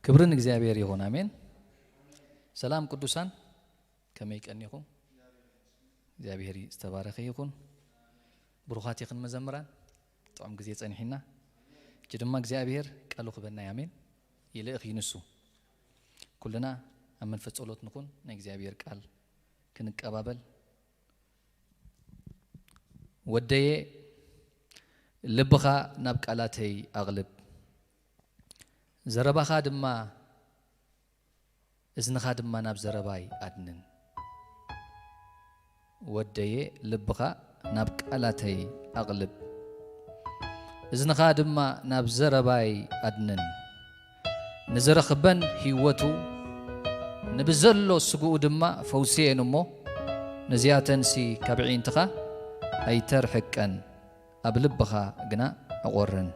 ክብሪ ንእግዚኣብሔር ይኹን፣ ኣሜን። ሰላም ቅዱሳን፣ ከመይ ቀኒኹም? እግዚኣብሔር ዝተባረኸ ይኹን። ብሩኻት ኢኽን መዘምራን፣ ጥዑም ግዜ ጸኒሕና። እጂ ድማ እግዚኣብሔር ቃሉ ክበና እዩ፣ ኣሜን። ይልእኽ እዩ ንሱ። ኩልና ኣብ መንፈስ ጸሎት ንኹን፣ ናይ እግዚኣብሔር ቃል ክንቀባበል። ወደየ፣ ልብኻ ናብ ቃላተይ ኣቕልብ፣ ዘረባኻ ድማ፣ እዝንኻ ድማ ናብ ዘረባይ ኣድንን። ወደየ፣ ልብኻ ናብ ቃላተይ ኣቕልብ፣ እዝንኻ ድማ ናብ ዘረባይ ኣድንን። ንዝረኽበን ህይወቱ፣ ንብዘሎ ስግኡ ድማ ፈውስየን እሞ፣ ነዚኣተንሲ ካብ ኣዒንትኻ ኣይተርሕቀን፣ ኣብ ልብኻ ግና ዕቖረን።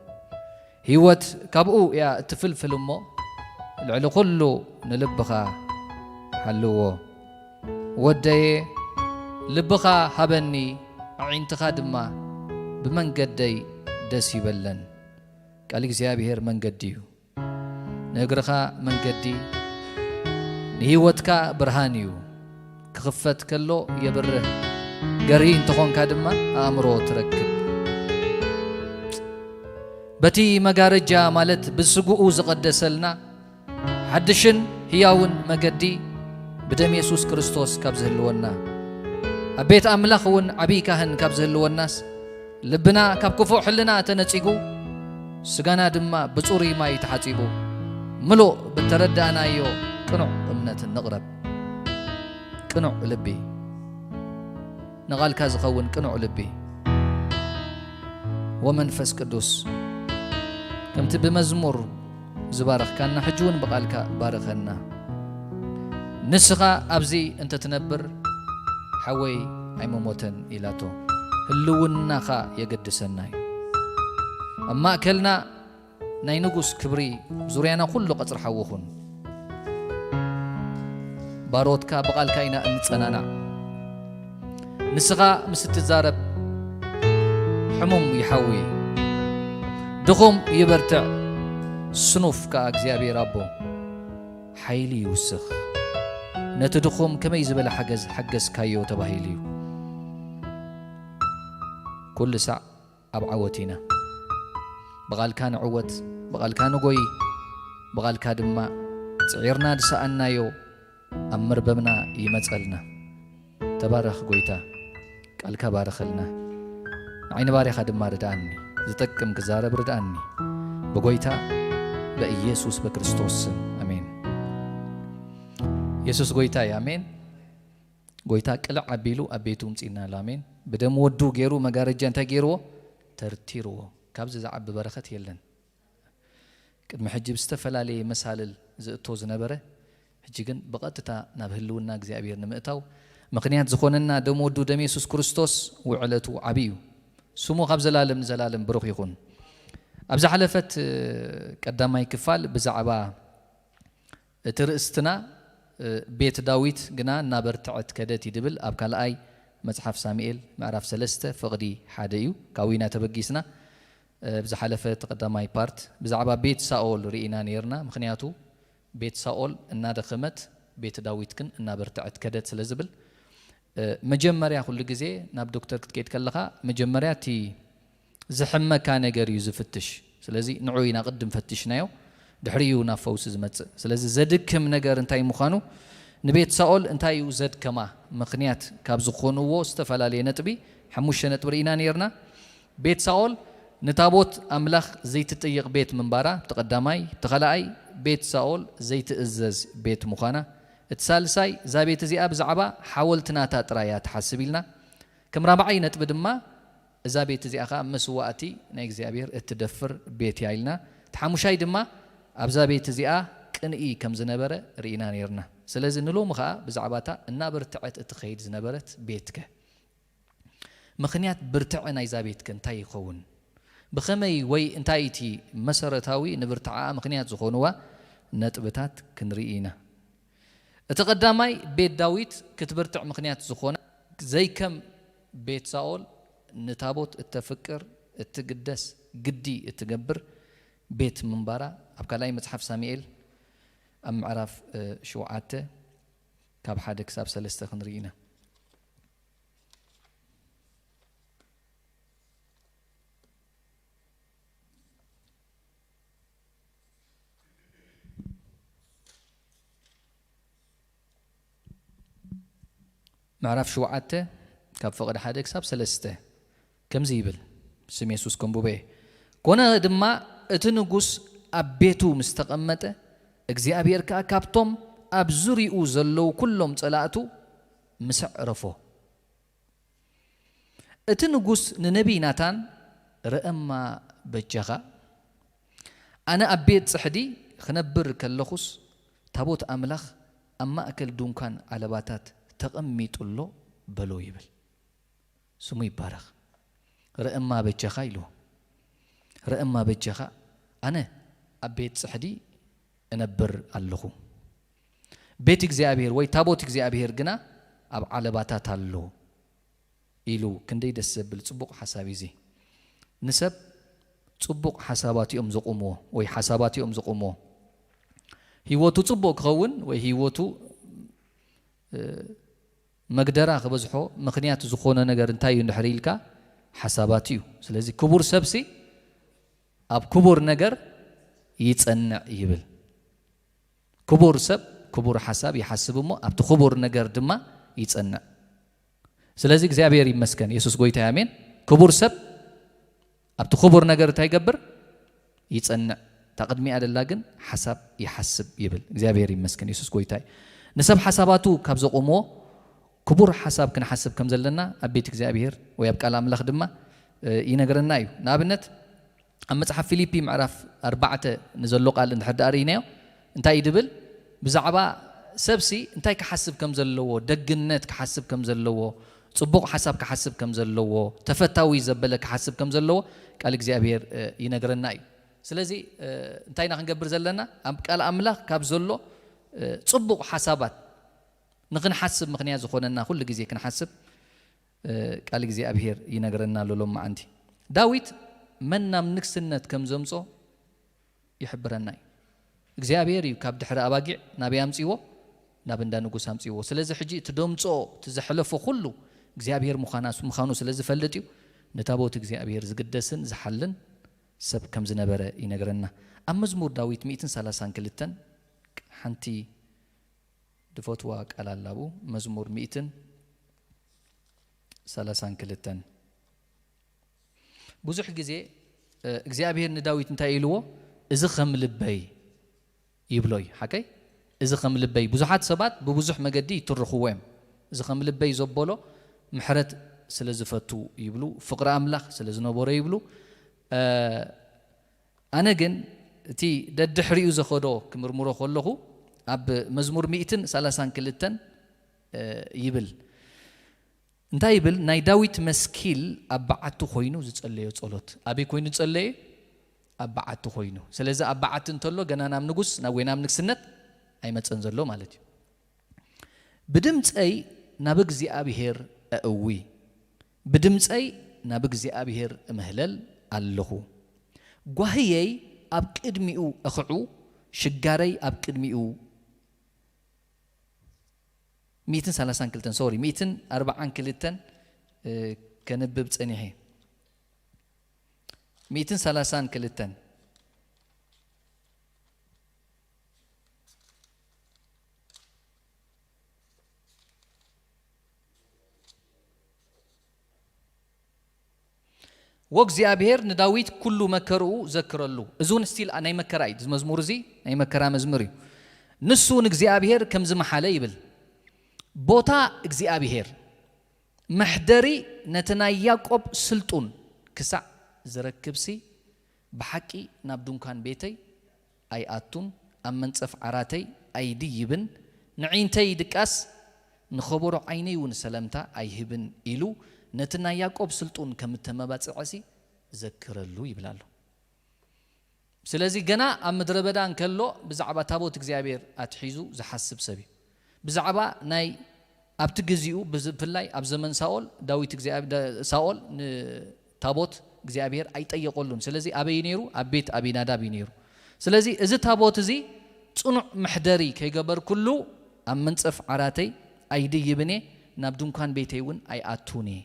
ህይወት ካብኡ እያ እትፍልፍል እሞ፣ ልዕሊ ኹሉ ንልብኻ ሓልዎ። ወደየ፣ ልብኻ ሃበኒ፣ ኣዒንትኻ ድማ ብመንገደይ ደስ ይበለን። ቃል እግዚኣብሔር መንገዲ እዩ። ንእግርኻ መንገዲ፣ ንህይወትካ ብርሃን እዩ። ክኽፈት ከሎ የብርህ፣ ገርሂ እንተኾንካ ድማ ኣእምሮ ትረክብ። በቲ መጋረጃ፣ ማለት ብስግኡ ዝቐደሰልና፣ ሓድሽን ህያውን መገዲ ብደም የሱስ ክርስቶስ ካብ ዝህልወና፣ ኣብ ቤት ኣምላኽ እውን ዓብዪ ካህን ካብ ዝህልወናስ፣ ልብና ካብ ክፉእ ሕልና ተነጺጉ፣ ስጋና ድማ ብጽሩይ ማይ ተሓጺቡ፣ ምሉእ ብተረዳእናዮ ቅኑዕ እምነት ንቕረብ። ቅኑዕ ልቢ፣ ንቓልካ ዝኸውን ቅኑዕ ልቢ። ወመንፈስ ቅዱስ፣ ከምቲ ብመዝሙር ዝባረኽካና፣ ሕጂ እውን ብቓልካ ባርኸና። ንስኻ ኣብዚ እንተትነብር፣ ሓወይ ኣይመሞተን ኢላቶ። ህልውናኻ የገድሰና እዩ። ኣብ ማእከልና ናይ ንጉስ ክብሪ፣ ዙርያና ኩሉ ቀጽሪ ሓዊ ኹን። ባሮትካ ብቓልካ ኢና እንጸናናዕ። ንስኻ ምስ እትዛረብ፣ ሕሙም ይሓዊ፣ ድኹም ይበርትዕ፣ ስኑፍ ከኣ እግዚኣብሔር ኣቦ ሓይሊ ይውስኽ። ነቲ ድኹም ከመይ ዝበለ ሓገዝ ሓገዝካዮ ተባሂሉ እዩ። ኩሉ ሳዕ ኣብ ዓወት ኢና። ብቓልካ ንዕወት፣ ብቓልካ ንጎይ፣ ብቓልካ ድማ ጽዒርና ዝሰኣንናዮ ኣብ መርበብና ይመጸልና። ተባረኽ ጎይታ፣ ቃልካ ባርኸልና። ንዓይ ንባርያኻ ድማ ርድኣኒ፣ ዝጠቅም ክዛረብ ርድኣኒ። ብጎይታ በኢየሱስ በክርስቶስ ስም፣ ኣሜን። የሱስ ጎይታ እዩ፣ ኣሜን። ጎይታ ቅልዕ ኣቢሉ ኣብ ቤቱ ምጺና ኣሎ፣ ኣሜን። ብደም ወዱ ገይሩ መጋረጃ እንታይ ገይርዎ? ተርቲርዎ። ካብዚ ዝዓቢ በረኸት የለን። ቅድሚ ሕጂ ብዝተፈላለየ መሳልል ዝእቶ ዝነበረ፣ ሕጂ ግን ብቐጥታ ናብ ህልውና እግዚኣብሔር ንምእታው ምኽንያት ዝኾነና ደም ወዱ፣ ደም የሱስ ክርስቶስ፣ ውዕለቱ ዓቢ እዩ። ስሙ ካብ ዘላለም ንዘላለም ብሩኽ ይኹን። ኣብ ዝሓለፈት፣ እ፣ ቀዳማይ ክፋል ብዛዕባ እቲ ርእስትና፣ እ፣ ቤት ዳዊት ግና እናበርትዐት ከደት እዩ ድብል ኣብ ካልኣይ መጽሓፍ ሳሙኤል ምዕራፍ ሰለስተ ፍቕዲ ሓደ እዩ። ካብኡ ኢና ተበጊስና። እ፣ ብዝሓለፈ እቲ ቀዳማይ ፓርት ብዛዕባ ቤት ሳኦል ርኢና ነይርና። ምኽንያቱ ቤት ሳኦል እናደኸመት፣ ቤት ዳዊት ግን እናበርትዐት ከደት ስለ ዝብል፣ እ፣ መጀመርያ ኩሉ ግዜ ናብ ዶክተር ክትከይድ ከለኻ፣ መጀመርያ እቲ ዝሕመካ ነገር እዩ ዝፍትሽ። ስለዚ ንዑ ኢና ቅድም ፈቲሽናዮ፣ ድሕሪኡ ናብ ፈውሲ ዝመጽእ። ስለዚ ዘድክም ነገር እንታይ ምዃኑ፣ ንቤት ሳኦል እንታይ እዩ ዘድከማ ምኽንያት ካብ ዝኾንዎ ዝተፈላለየ ነጥቢ፣ ሓሙሽተ ነጥቢ ርኢና ነይርና። ቤት ሳኦል ንታቦት ኣምላኽ ዘይትጥይቕ ቤት ምንባራ፣ እቲ ቀዳማይ። እቲ ካልኣይ፣ ቤት ሳኦል ዘይትእዘዝ ቤት ምዃና። እቲ ሳልሳይ፣ እዛ ቤት እዚኣ ብዛዕባ ሓወልቲ ናታ ጥራይ እያ ትሓስብ ኢልና። ከም ራብዓይ ነጥቢ ድማ፣ እዛ ቤት እዚኣ ኸኣ መስዋእቲ ናይ እግዚኣብሔር እትደፍር ቤት እያ ኢልና። እቲ ሓሙሻይ ድማ፣ ኣብዛ ቤት እዚኣ ቅንኢ ከም ዝነበረ ርኢና ነይርና። ስለዚ ንሎሚ ኸኣ ብዛዕባ እታ እናበርትዐት እትኸይድ ዝነበረት ቤትከ፣ ምኽንያት ብርትዐ ናይዛ ቤትከ እንታይ ይኸውን? ብኸመይ ወይ እንታይ እቲ መሰረታዊ ንብርትዓኣ ምኽንያት ዝኾንዋ ነጥብታት ክንርኢ ኢና። እቲ ቀዳማይ፣ ቤት ዳዊት ክትብርትዕ ምኽንያት ዝኾና፣ ዘይከም ቤት ሳኦል ንታቦት እተፍቅር፣ እትግደስ፣ ግዲ እትገብር ቤት ምንባራ፣ ኣብ ካልኣይ መጽሓፍ ሳሙኤል ኣብ ምዕራፍ እ፣ ሸውዓተ ካብ ሓደ ክሳብ ሰለስተ ክንርኢ ኢና። ምዕራፍ ሸውዓተ ካብ ፍቕዲ ሓደ ክሳብ ሰለስተ ከምዚ ይብል፣ ስም የሱስ ከንብቦ እየ። ኮነ ድማ እቲ ንጉስ ኣብ ቤቱ ምስ ተቐመጠ፣ እግዚኣብሔር ከኣ ካብቶም ኣብ ዙርይኡ ዘለዉ ኩሎም ጸላእቱ ምስ ኣዕረፎ። እቲ ንጉስ ንነቢይ ናታን፣ "ርአማ በጃኻ፣ ኣነ ኣብ ቤት ጽሕዲ ክነብር ከለኹስ፣ ታቦት ኣምላኽ ኣብ ማእከል ድንኳን ዓለባታት ተቐሚጡ ኣሎ" በሎ ይብል። ስሙ ይባረኽ። "ርአማ በጃኻ" ኢልዎ። "ርአማ በጃኻ፣ ኣነ ኣብ ቤት ጽሕዲ እነብር ኣለኹ፣ ቤት እግዚኣብሔር ወይ ታቦት እግዚኣብሔር ግና ኣብ ዓለባታት ኣሎ" ኢሉ። ክንደይ ደስ ዘብል ጽቡቕ ሓሳብ እዩ እዚ። ንሰብ ጽቡቕ ሓሳባት እዮም ዝቑምዎ ወይ ሓሳባት እዮም ዝቑምዎ። ህይወቱ ጽቡቕ ክኸውን ወይ ህይወቱ እ፣ መግደራ ክበዝሖ ምኽንያት ዝኾነ ነገር እንታይ እዩ እንድሕር ኢልካ፣ ሓሳባት እዩ። ስለዚ ክቡር ሰብሲ ኣብ ክቡር ነገር ይጸንዕ ይብል። ክቡር ሰብ ክቡር ሓሳብ ይሓስብ እሞ ኣብቲ ክቡር ነገር ድማ ይጸንዕ። ስለዚ እግዚኣብሔር ይመስገን፣ የሱስ ጎይታ፣ ኣሜን። ክቡር ሰብ ኣብቲ ክቡር ነገር እንታይ ይገብር? ይጸንዕ። እታ ቅድሚኣ ደላ ግን ሓሳብ ይሓስብ ይብል። እግዚኣብሔር ይመስገን፣ የሱስ ጎይታ እዩ። ንሰብ ሓሳባቱ ካብ ዘቑምዎ፣ ክቡር ሓሳብ ክንሓስብ ከም ዘለና ኣብ ቤት እግዚኣብሔር ወይ ኣብ ቃል ኣምላኽ ድማ እ፣ ይነግረና እዩ። ንኣብነት ኣብ መጽሓፍ ፊልፒ ምዕራፍ ኣርባዕተ ንዘሎ ቃል እንድሕር ደኣ ርኢናዮ፣ እንታይ እዩ ድብል? ብዛዕባ ሰብሲ እንታይ ክሓስብ ከም ዘለዎ፣ ደግነት ክሓስብ ከም ዘለዎ፣ ጽቡቕ ሓሳብ ክሓስብ ከም ዘለዎ፣ ተፈታዊ ዘበለ ክሓስብ ከም ዘለዎ ቃል እግዚኣብሔር እ፣ ይነግረና እዩ። ስለዚ እ፣ እንታይ ኢና ክንገብር ዘለና? ኣብ ቃል ኣምላኽ ካብ ዘሎ እ፣ ጽቡቕ ሓሳባት ንኽንሓስብ ምኽንያት ዝኾነና ኩሉ ግዜ ክንሓስብ እ፣ ቃል እግዚኣብሔር ይነግረና ኣሎ ሎማዓንቲ። ዳዊት መን ናብ ንግስነት ከም ዘምጾ ይሕብረና እዩ። እግዚኣብሔር እዩ ካብ ድሕሪ ኣባጊዕ ናበይ ኣምጺዎ? ናብ እንዳ ንጉስ ኣምጺዎ። ስለዚ ሕጂ እቲ ደምጾ፣ እቲ ዘሕለፎ ኩሉ እግዚኣብሔር ምዃና-፣ ምዃኑ ስለ ዝፈልጥ እዩ፣ ንታቦት እግዚኣብሔር ዝግደስን ዝሓልን ሰብ ከም ዝነበረ ይነግረና። ኣብ መዝሙር ዳዊት ሚእትን ሰላሳን ክልተን ሓንቲ ድፈትዋ ቃል ኣላ ኣብኡ፣ መዝሙር ሚእትን ሰላሳን ክልተን። ብዙሕ ግዜ እ፣ እግዚኣብሔር ንዳዊት እንታይ ኢልዎ? "እዚ ከም ልበይ" ይብሎ እዩ። ሓቀይ? "እዚ ከም ልበይ"። ብዙሓት ሰባት ብብዙሕ መገዲ ይትርኽዎ እዮም። "እዚ ከም ልበይ" ዘበሎ ምሕረት ስለ ዝፈቱ ይብሉ፣ ፍቕሪ ኣምላኽ ስለ ዝነበሮ ይብሉ። እ፣ ኣነ ግን እቲ ደድሕሪኡ ዘኸዶ ክምርምሮ ከለኹ ኣብ መዝሙር ሚእትን ሰላሳን ክልተን እ፣ ይብል። እንታይ ይብል? ናይ ዳዊት መስኪል ኣብ በዓቱ ኮይኑ ዝጸለዮ ጸሎት። ኣበይ ኮይኑ ዝጸለየ? ኣብ በዓቱ ኮይኑ። ስለዚ ኣብ በዓቲ እንተሎ ገና ናብ ንጉስ፣ ናብ ወይ ናብ ንግስነት ኣይመጸን ዘሎ ማለት እዩ። "ብድምጸይ ናብ እግዚኣብሔር ኣእዊ፣ ብድምጸይ ናብ እግዚኣብሔር እምህለል ኣለኹ። ጓህየይ ኣብ ቅድሚኡ እኽዑ፣ ሽጋረይ ኣብ ቅድሚኡ" ሚእትን ሰላሳን ክልተን፣ ሶሪ፣ ሚእትን ኣርባዓን ክልተን፣ እ፣ ከንብብ ጸኒሐ። ሚእትን ሰላሳን ክልተን። "ወእግዚኣብሔር ንዳዊት ኩሉ መከርኡ ዘክረሉ።" እዚ እውን ስቲል ናይ መከራ እዩ። እዚ መዝሙር እዚ ናይ መከራ መዝሙር እዩ። "ንሱ ንእግዚኣብሔር ከም ዝመሓለ" ይብል። "ቦታ እግዚኣብሔር፣ መሕደሪ ነቲ ናይ ያዕቆብ ስልጡን ክሳዕ ዝረክብሲ፣ ብሓቂ ናብ ድንኳን ቤተይ ኣይኣቱን፣ ኣብ መንጸፍ ዓራተይ ኣይድይብን፣ ንዒንተይ ድቃስ፣ ንኸበሮ ዓይነይ እውን ሰለምታ ኣይህብን" ኢሉ ነቲ ናይ ያዕቆብ ስልጡን ከም እተመባጽዐሲ ዘክረሉ ይብል ኣሎ። ስለዚ ገና ኣብ ምድረ በዳ እንከሎ ብዛዕባ ታቦት እግዚኣብሔር ኣትሒዙ ዝሓስብ ሰብ እዩ። ብዛዕባ ናይ ኣብቲ ግዜኡ ብዝ-፣ ብፍላይ ኣብ ዘመን ሳኦል፣ ዳዊት እግዚኣብ-፣ ዳ-፣ ሳኦል ንታቦት እግዚኣብሔር ኣይጠየቐሉን። ስለዚ ኣበይ ነይሩ? ኣብ ቤት ኣቢናዳብ እዩ ነይሩ። ስለዚ እዚ ታቦት እዚ ጽኑዕ መሕደሪ ከይገበርኩሉ ኣብ መንጸፍ ዓራተይ ኣይድይብን እየ፣ ናብ ድንኳን ቤተይ እውን ኣይኣቱን እየ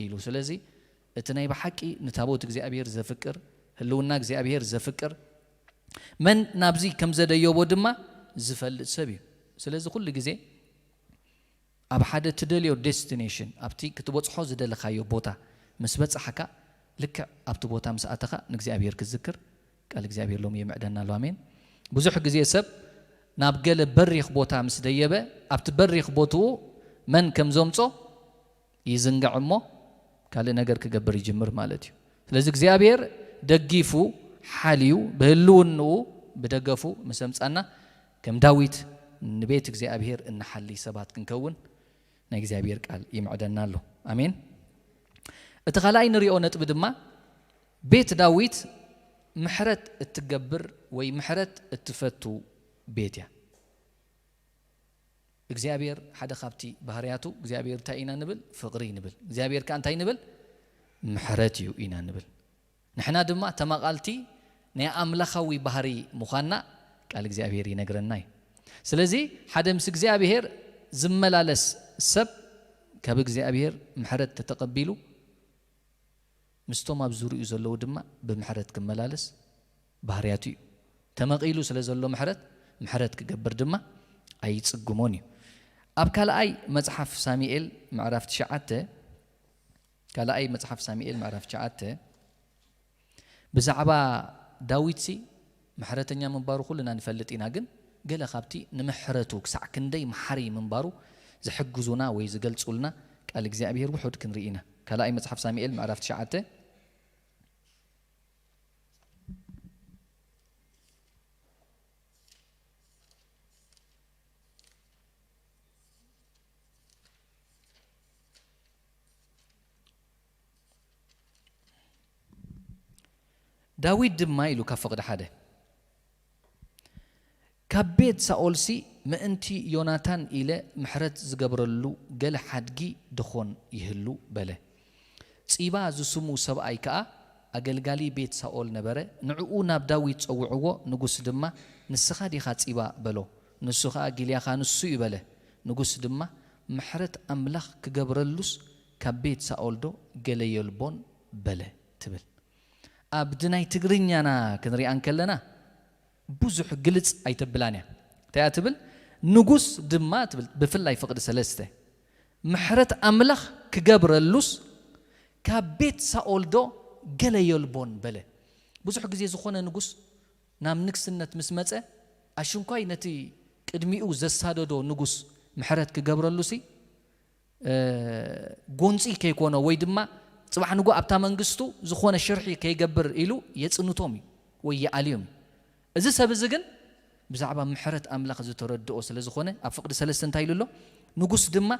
ኢሉ። ስለዚ እቲ ናይ ብሓቂ ንታቦት እግዚኣብሔር ዘፍቅር፣ ህልውና እግዚኣብሔር ዘፍቅር፣ መን ናብዚ ከም ዘደየቦ ድማ ዝፈልጥ ሰብ እዩ። ስለዚ ኩሉ ግዜ ኣብ ሓደ ትደልዮ ዴስቲኔሽን፣ ኣብቲ ክትበጽሖ ዝደለኻዮ ቦታ ምስ በጻሕካ፣ ልክዕ ኣብቲ ቦታ ምስ ኣተኻ ንእግዚኣብሔር ክትዝክር ቃል እግዚኣብሔር ሎሚ የምዕደና ኣሎ። ኣሜን። ብዙሕ ግዜ ሰብ ናብ ገለ በሪኽ ቦታ ምስ ደየበ፣ ኣብቲ በሪኽ ቦትኡ መን ከም ዘምጾ ይዝንጋዕ እሞ ካልእ ነገር ክገብር ይጅምር ማለት እዩ። ስለዚ እግዚኣብሔር ደጊፉ ሓልዩ ብህልውንኡ ብደገፉ ምስ ኣምጻና ከም ዳዊት ንቤት እግዚኣብሔር እንሓሊ ሰባት ክንከውን ናይ እግዚኣብሔር ቃል ይምዕደና ኣሎ። ኣሜን። እቲ ካልኣይ ንሪኦ ነጥቢ ድማ ቤት ዳዊት ምሕረት እትገብር ወይ ምሕረት እትፈቱ ቤት እያ። እግዚኣብሔር ሓደ ካብቲ ባህርያቱ እግዚኣብሔር እንታይ ኢና ንብል? ፍቕሪ ንብል። እግዚኣብሔር ከኣ እንታይ ንብል? ምሕረት እዩ ኢና ንብል። ንሕና ድማ ተማቓልቲ ናይ ኣምላኻዊ ባህሪ ምዃንና ቃል እግዚኣብሔር ይነግረና እዩ። ስለዚ ሓደ ምስ እግዚኣብሔር ዝመላለስ ሰብ ካብ እግዚኣብሔር ምሕረት ተተቐቢሉ ምስቶም ኣብ ዙሪኡ ዘለዉ ድማ ብምሕረት ክመላለስ ባህርያቱ እዩ። ተመቒሉ ስለ ዘሎ ምሕረት፣ ምሕረት ክገብር ድማ ኣይጽግሞን እዩ። ኣብ ካልኣይ መጽሓፍ ሳሙኤል ምዕራፍ ትሽዓተ፣ ካልኣይ መጽሓፍ ሳሙኤል ምዕራፍ ትሽዓተ ብዛዕባ ዳዊትሲ ምሕረተኛ ምንባሩ ኩልና ንፈልጥ ኢና፣ ግን ገለ ካብቲ ንምሕረቱ ክሳዕ ክንደይ መሓሪ ምንባሩ ዝሕግዙና ወይ ዝገልጹልና ቃል እግዚኣብሔር ውሑድ ክንርኢ ኢና። ካልኣይ መጽሓፍ ሳሙኤል ምዕራፍ ትሽዓተ ዳዊት ድማ ኢሉ ካብ ፍቕዲ ሓደ፣ ካብ ቤት ሳኦልሲ ምእንቲ ዮናታን ኢለ ምሕረት ዝገብረሉ ገለ ሓድጊ ድኾን ይህሉ በለ። ጺባ ዝስሙ ሰብኣይ ከኣ ኣገልጋሊ ቤት ሳኦል ነበረ። ንዕኡ ናብ ዳዊት ጸውዕዎ፣ ንጉስ ድማ፣ ንስኻ ዲኻ ጺባ በሎ። ንሱ ኸኣ፣ ጊልያኻ ንሱ እዩ በለ። ንጉስ ድማ፣ ምሕረት ኣምላኽ ክገብረሉስ ካብ ቤት ሳኦል ዶ ገለ የልቦን በለ ትብል። ኣብቲ ናይ ትግርኛና ክንሪኣ እንከለና ብዙሕ ግልጽ ኣይተብላን እያ። እንታይ እያ ትብል? ንጉስ ድማ ትብል፣ ብፍላይ ፍቕዲ ሰለስተ፣ ምሕረት ኣምላኽ ክገብረሉስ ካብ ቤት ሳኦል ዶ ገለ የልቦን በለ። ብዙሕ ግዜ ዝኾነ ንጉስ ናብ ንግስነት ምስ መጸ፣ ኣሽንኳይ ነቲ ቅድሚኡ ዘሳደዶ ንጉስ ምሕረት ክገብረሉሲ፣ እ፣ ጎንጺ ከይኮኖ ወይ ድማ ጽባሕ ንጎ ኣብታ መንግስቱ ዝኾነ ሽርሒ ከይገብር ኢሉ የጽንቶም እዩ ወይ ይኣልዮም እዩ። እዚ ሰብ እዚ ግን ብዛዕባ ምሕረት ኣምላኽ ዝተረድኦ ስለ ዝኾነ ኣብ ፍቕዲ ሰለስተ እንታይ ኢሉ ኣሎ? ንጉስ ድማ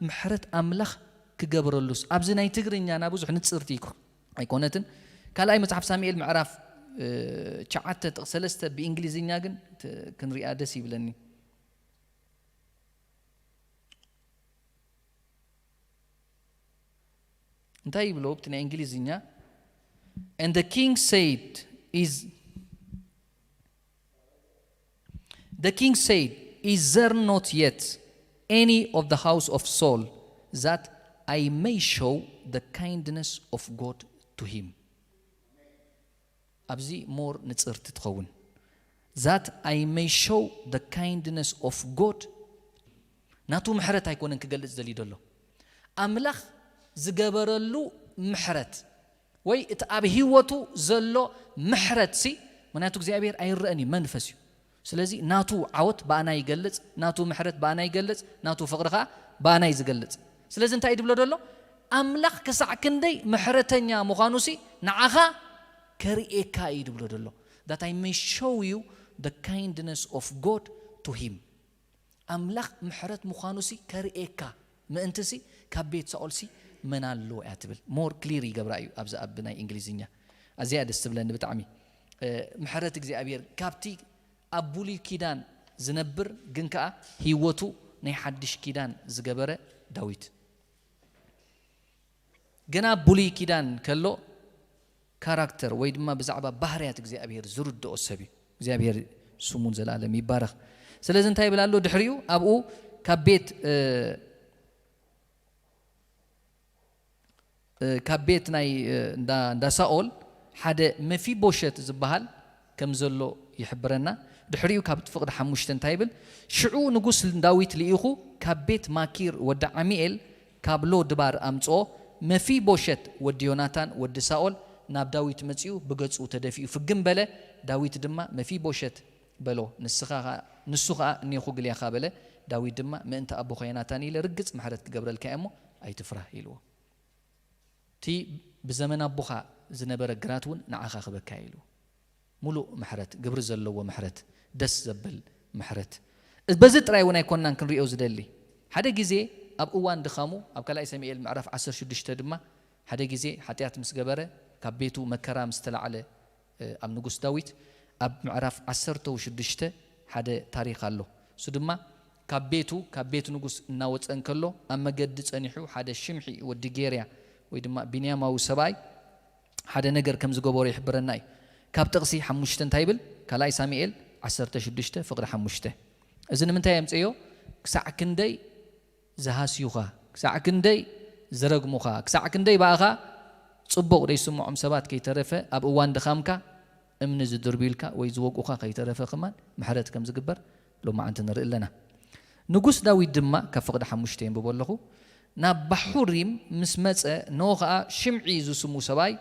ምሕረት ኣምላኽ ክገብረሉስ። ኣብዚ ናይ ትግርኛና ብዙሕ ንጽርቲ ኣይኮ-፣ ኣይኮነትን። ካልኣይ መጽሓፍ ሳሙኤል ምዕራፍ፣ እ፣ ትሽዓተ ጥቕሲ ሰለስተ ብእንግሊዝኛ ግን ት-፣ ክንሪኣ ደስ ይብለኒ። እንታይ ይብሎ ኣብቲ ናይ እንግሊዝኛ? And the king said, is, the king said, is there not yet any of the house of Saul, that I may show the kindness of God to him? ኣብዚ ሞር ንጽርቲ ትኸውን። That I may show the kindness of God። ናቱ ምሕረት ኣይኮነን ክገልጽ ዘልዩ ዘሎ፣ ኣምላኽ ዝገበረሉ ምሕረት ወይ እቲ ኣብ ህይወቱ ዘሎ ምሕረት ሲ፣ ምኽንያቱ እግዚኣብሔር ኣይረአን እዩ፣ መንፈስ እዩ። ስለዚ ናቱ ዓወት ብኣና ይገልጽ፣ ናቱ ምሕረት ብኣና ይገልጽ፣ ናቱ ፍቕሪ ኸዓ ብኣና እዩ ዝገልጽ። ስለዚ እንታይ እዩ ድብሎ ደሎ? ኣምላኽ ክሳዕ ክንደይ ምሕረተኛ ምዃኑ ሲ ንዓኻ ከርእየካ እዩ ድብሎ ደሎ። That I may show you the kindness of God to him። ኣምላኽ ምሕረት ምዃኑ ሲ ከርእየካ ምእንቲ ሲ ካብ ቤት ሳኦል ሲ መን ኣሎ እያ ትብል። ሞር ክሊር ይገብራ እዩ ኣብዚ ኣብ ናይ እንግሊዝኛ። ኣዝያ ደስ ትብለኒ ብጣዕሚ። እ፣ ምሕረት እግዚኣብሔር ካብቲ ኣብ ብሉይ ኪዳን ዝነብር ግን ከኣ ህይወቱ ናይ ሓድሽ ኪዳን ዝገበረ ዳዊት። ገና ብሉይ ኪዳን ከሎ ካራክተር ወይ ድማ ብዛዕባ ባህርያት እግዚኣብሔር ዝርድኦ ሰብ እዩ። እግዚኣብሔር ስሙ ንዘለኣለም ይባረኽ። ስለዚ እንታይ ይብል ኣሎ? ድሕሪኡ ኣብኡ ካብ ቤት፣ እ፣ እ፣ ካብ ቤት ናይ፣ እ፣ እንዳ፣ እንዳ ሳኦል ሓደ መፊቦሸት ዝበሃል ከም ዘሎ ይሕብረና። ድሕሪኡ ካብ ፍቕዲ ሓሙሽተ እንታይ ይብል? ሽዑ ንጉስ ዳዊት ልኢኹ ካብ ቤት ማኪር ወዲ ዓሚኤል ካብ ሎ ድባር ኣምጽኦ። መፊቦሸት ወዲ ዮናታን ወዲ ሳኦል ናብ ዳዊት መጺኡ ብገጹ ተደፊኡ ፍግም በለ። ዳዊት ድማ መፊቦሸት በሎ፣ ንስኻ ኸኣ፣ ንሱ ኸኣ እኔኹ ግልያኻ በለ። ዳዊት ድማ ምእንቲ ኣቦኻ ዮናታን ኢለ ርግጽ ምሕረት ክገብረልካ እየ እሞ ኣይትፍራህ ኢልዎ። እቲ ብዘመን ኣቦኻ ዝነበረ ግራት እውን ንዓኻ ክበካ ኢሉ። ሙሉእ ምሕረት፣ ግብሪ ዘለዎ ምሕረት፣ ደስ ዘብል ምሕረት። በዚ ጥራይ እውን ኣይኮንናን ክንሪኦ ዝደሊ። ሓደ ግዜ ኣብ እዋን ድኻሙ፣ ኣብ ካልኣይ ሳሙኤል ምዕራፍ ዓሰርተ ሽዱሽተ ድማ ሓደ ግዜ ሓጢኣት ምስ ገበረ፣ ካብ ቤቱ መከራ ምስ ተላዕለ፣ እ፣ ኣብ ንጉስ ዳዊት ኣብ ምዕራፍ ዓሰርተ ሽዱሽተ ሓደ ታሪኽ ኣሎ። እሱ ድማ ካብ ቤቱ፣ ካብ ቤት ንጉስ እናወጸ እንከሎ፣ ኣብ መገዲ ጸኒሑ ሓደ ሽምዒ ወዲ ጌርያ ወይ ድማ ቢንያማዊ ሰብኣይ ሓደ ነገር ከም ዝገበሮ ይሕብረና እዩ። ካብ ጥቕሲ ሓሙሽተ እንታይ ይብል? ካልኣይ ሳሙኤል ዓሰርተ ሽዱሽተ ፍቕዲ ሓሙሽተ። እዚ ንምንታይ የምጽእዮ? ክሳዕ ክንደይ ዝሃስዩኻ፣ ክሳዕ ክንደይ ዝረግሙኻ፣ ክሳዕ ክንደይ ብኣኻ ጽቡቕ ዘይስምዖም ሰባት ከይተረፈ ኣብ እዋን ድኻምካ እምኒ ዝድርብዩልካ ወይ ዝወግኡኻ ከይተረፈ ከማን ምሕረት ከም ዝግበር ሎማዓንቲ ንርኢ ኣለና። ንጉስ ዳዊት ድማ፣ ካብ ፍቕዲ ሓሙሽተ የንብቦ ኣለኹ፣ ናብ ባሑሪም ምስ መጸ፣ እንሆ ኸኣ ሽምዒ ዝስሙ ሰብኣይ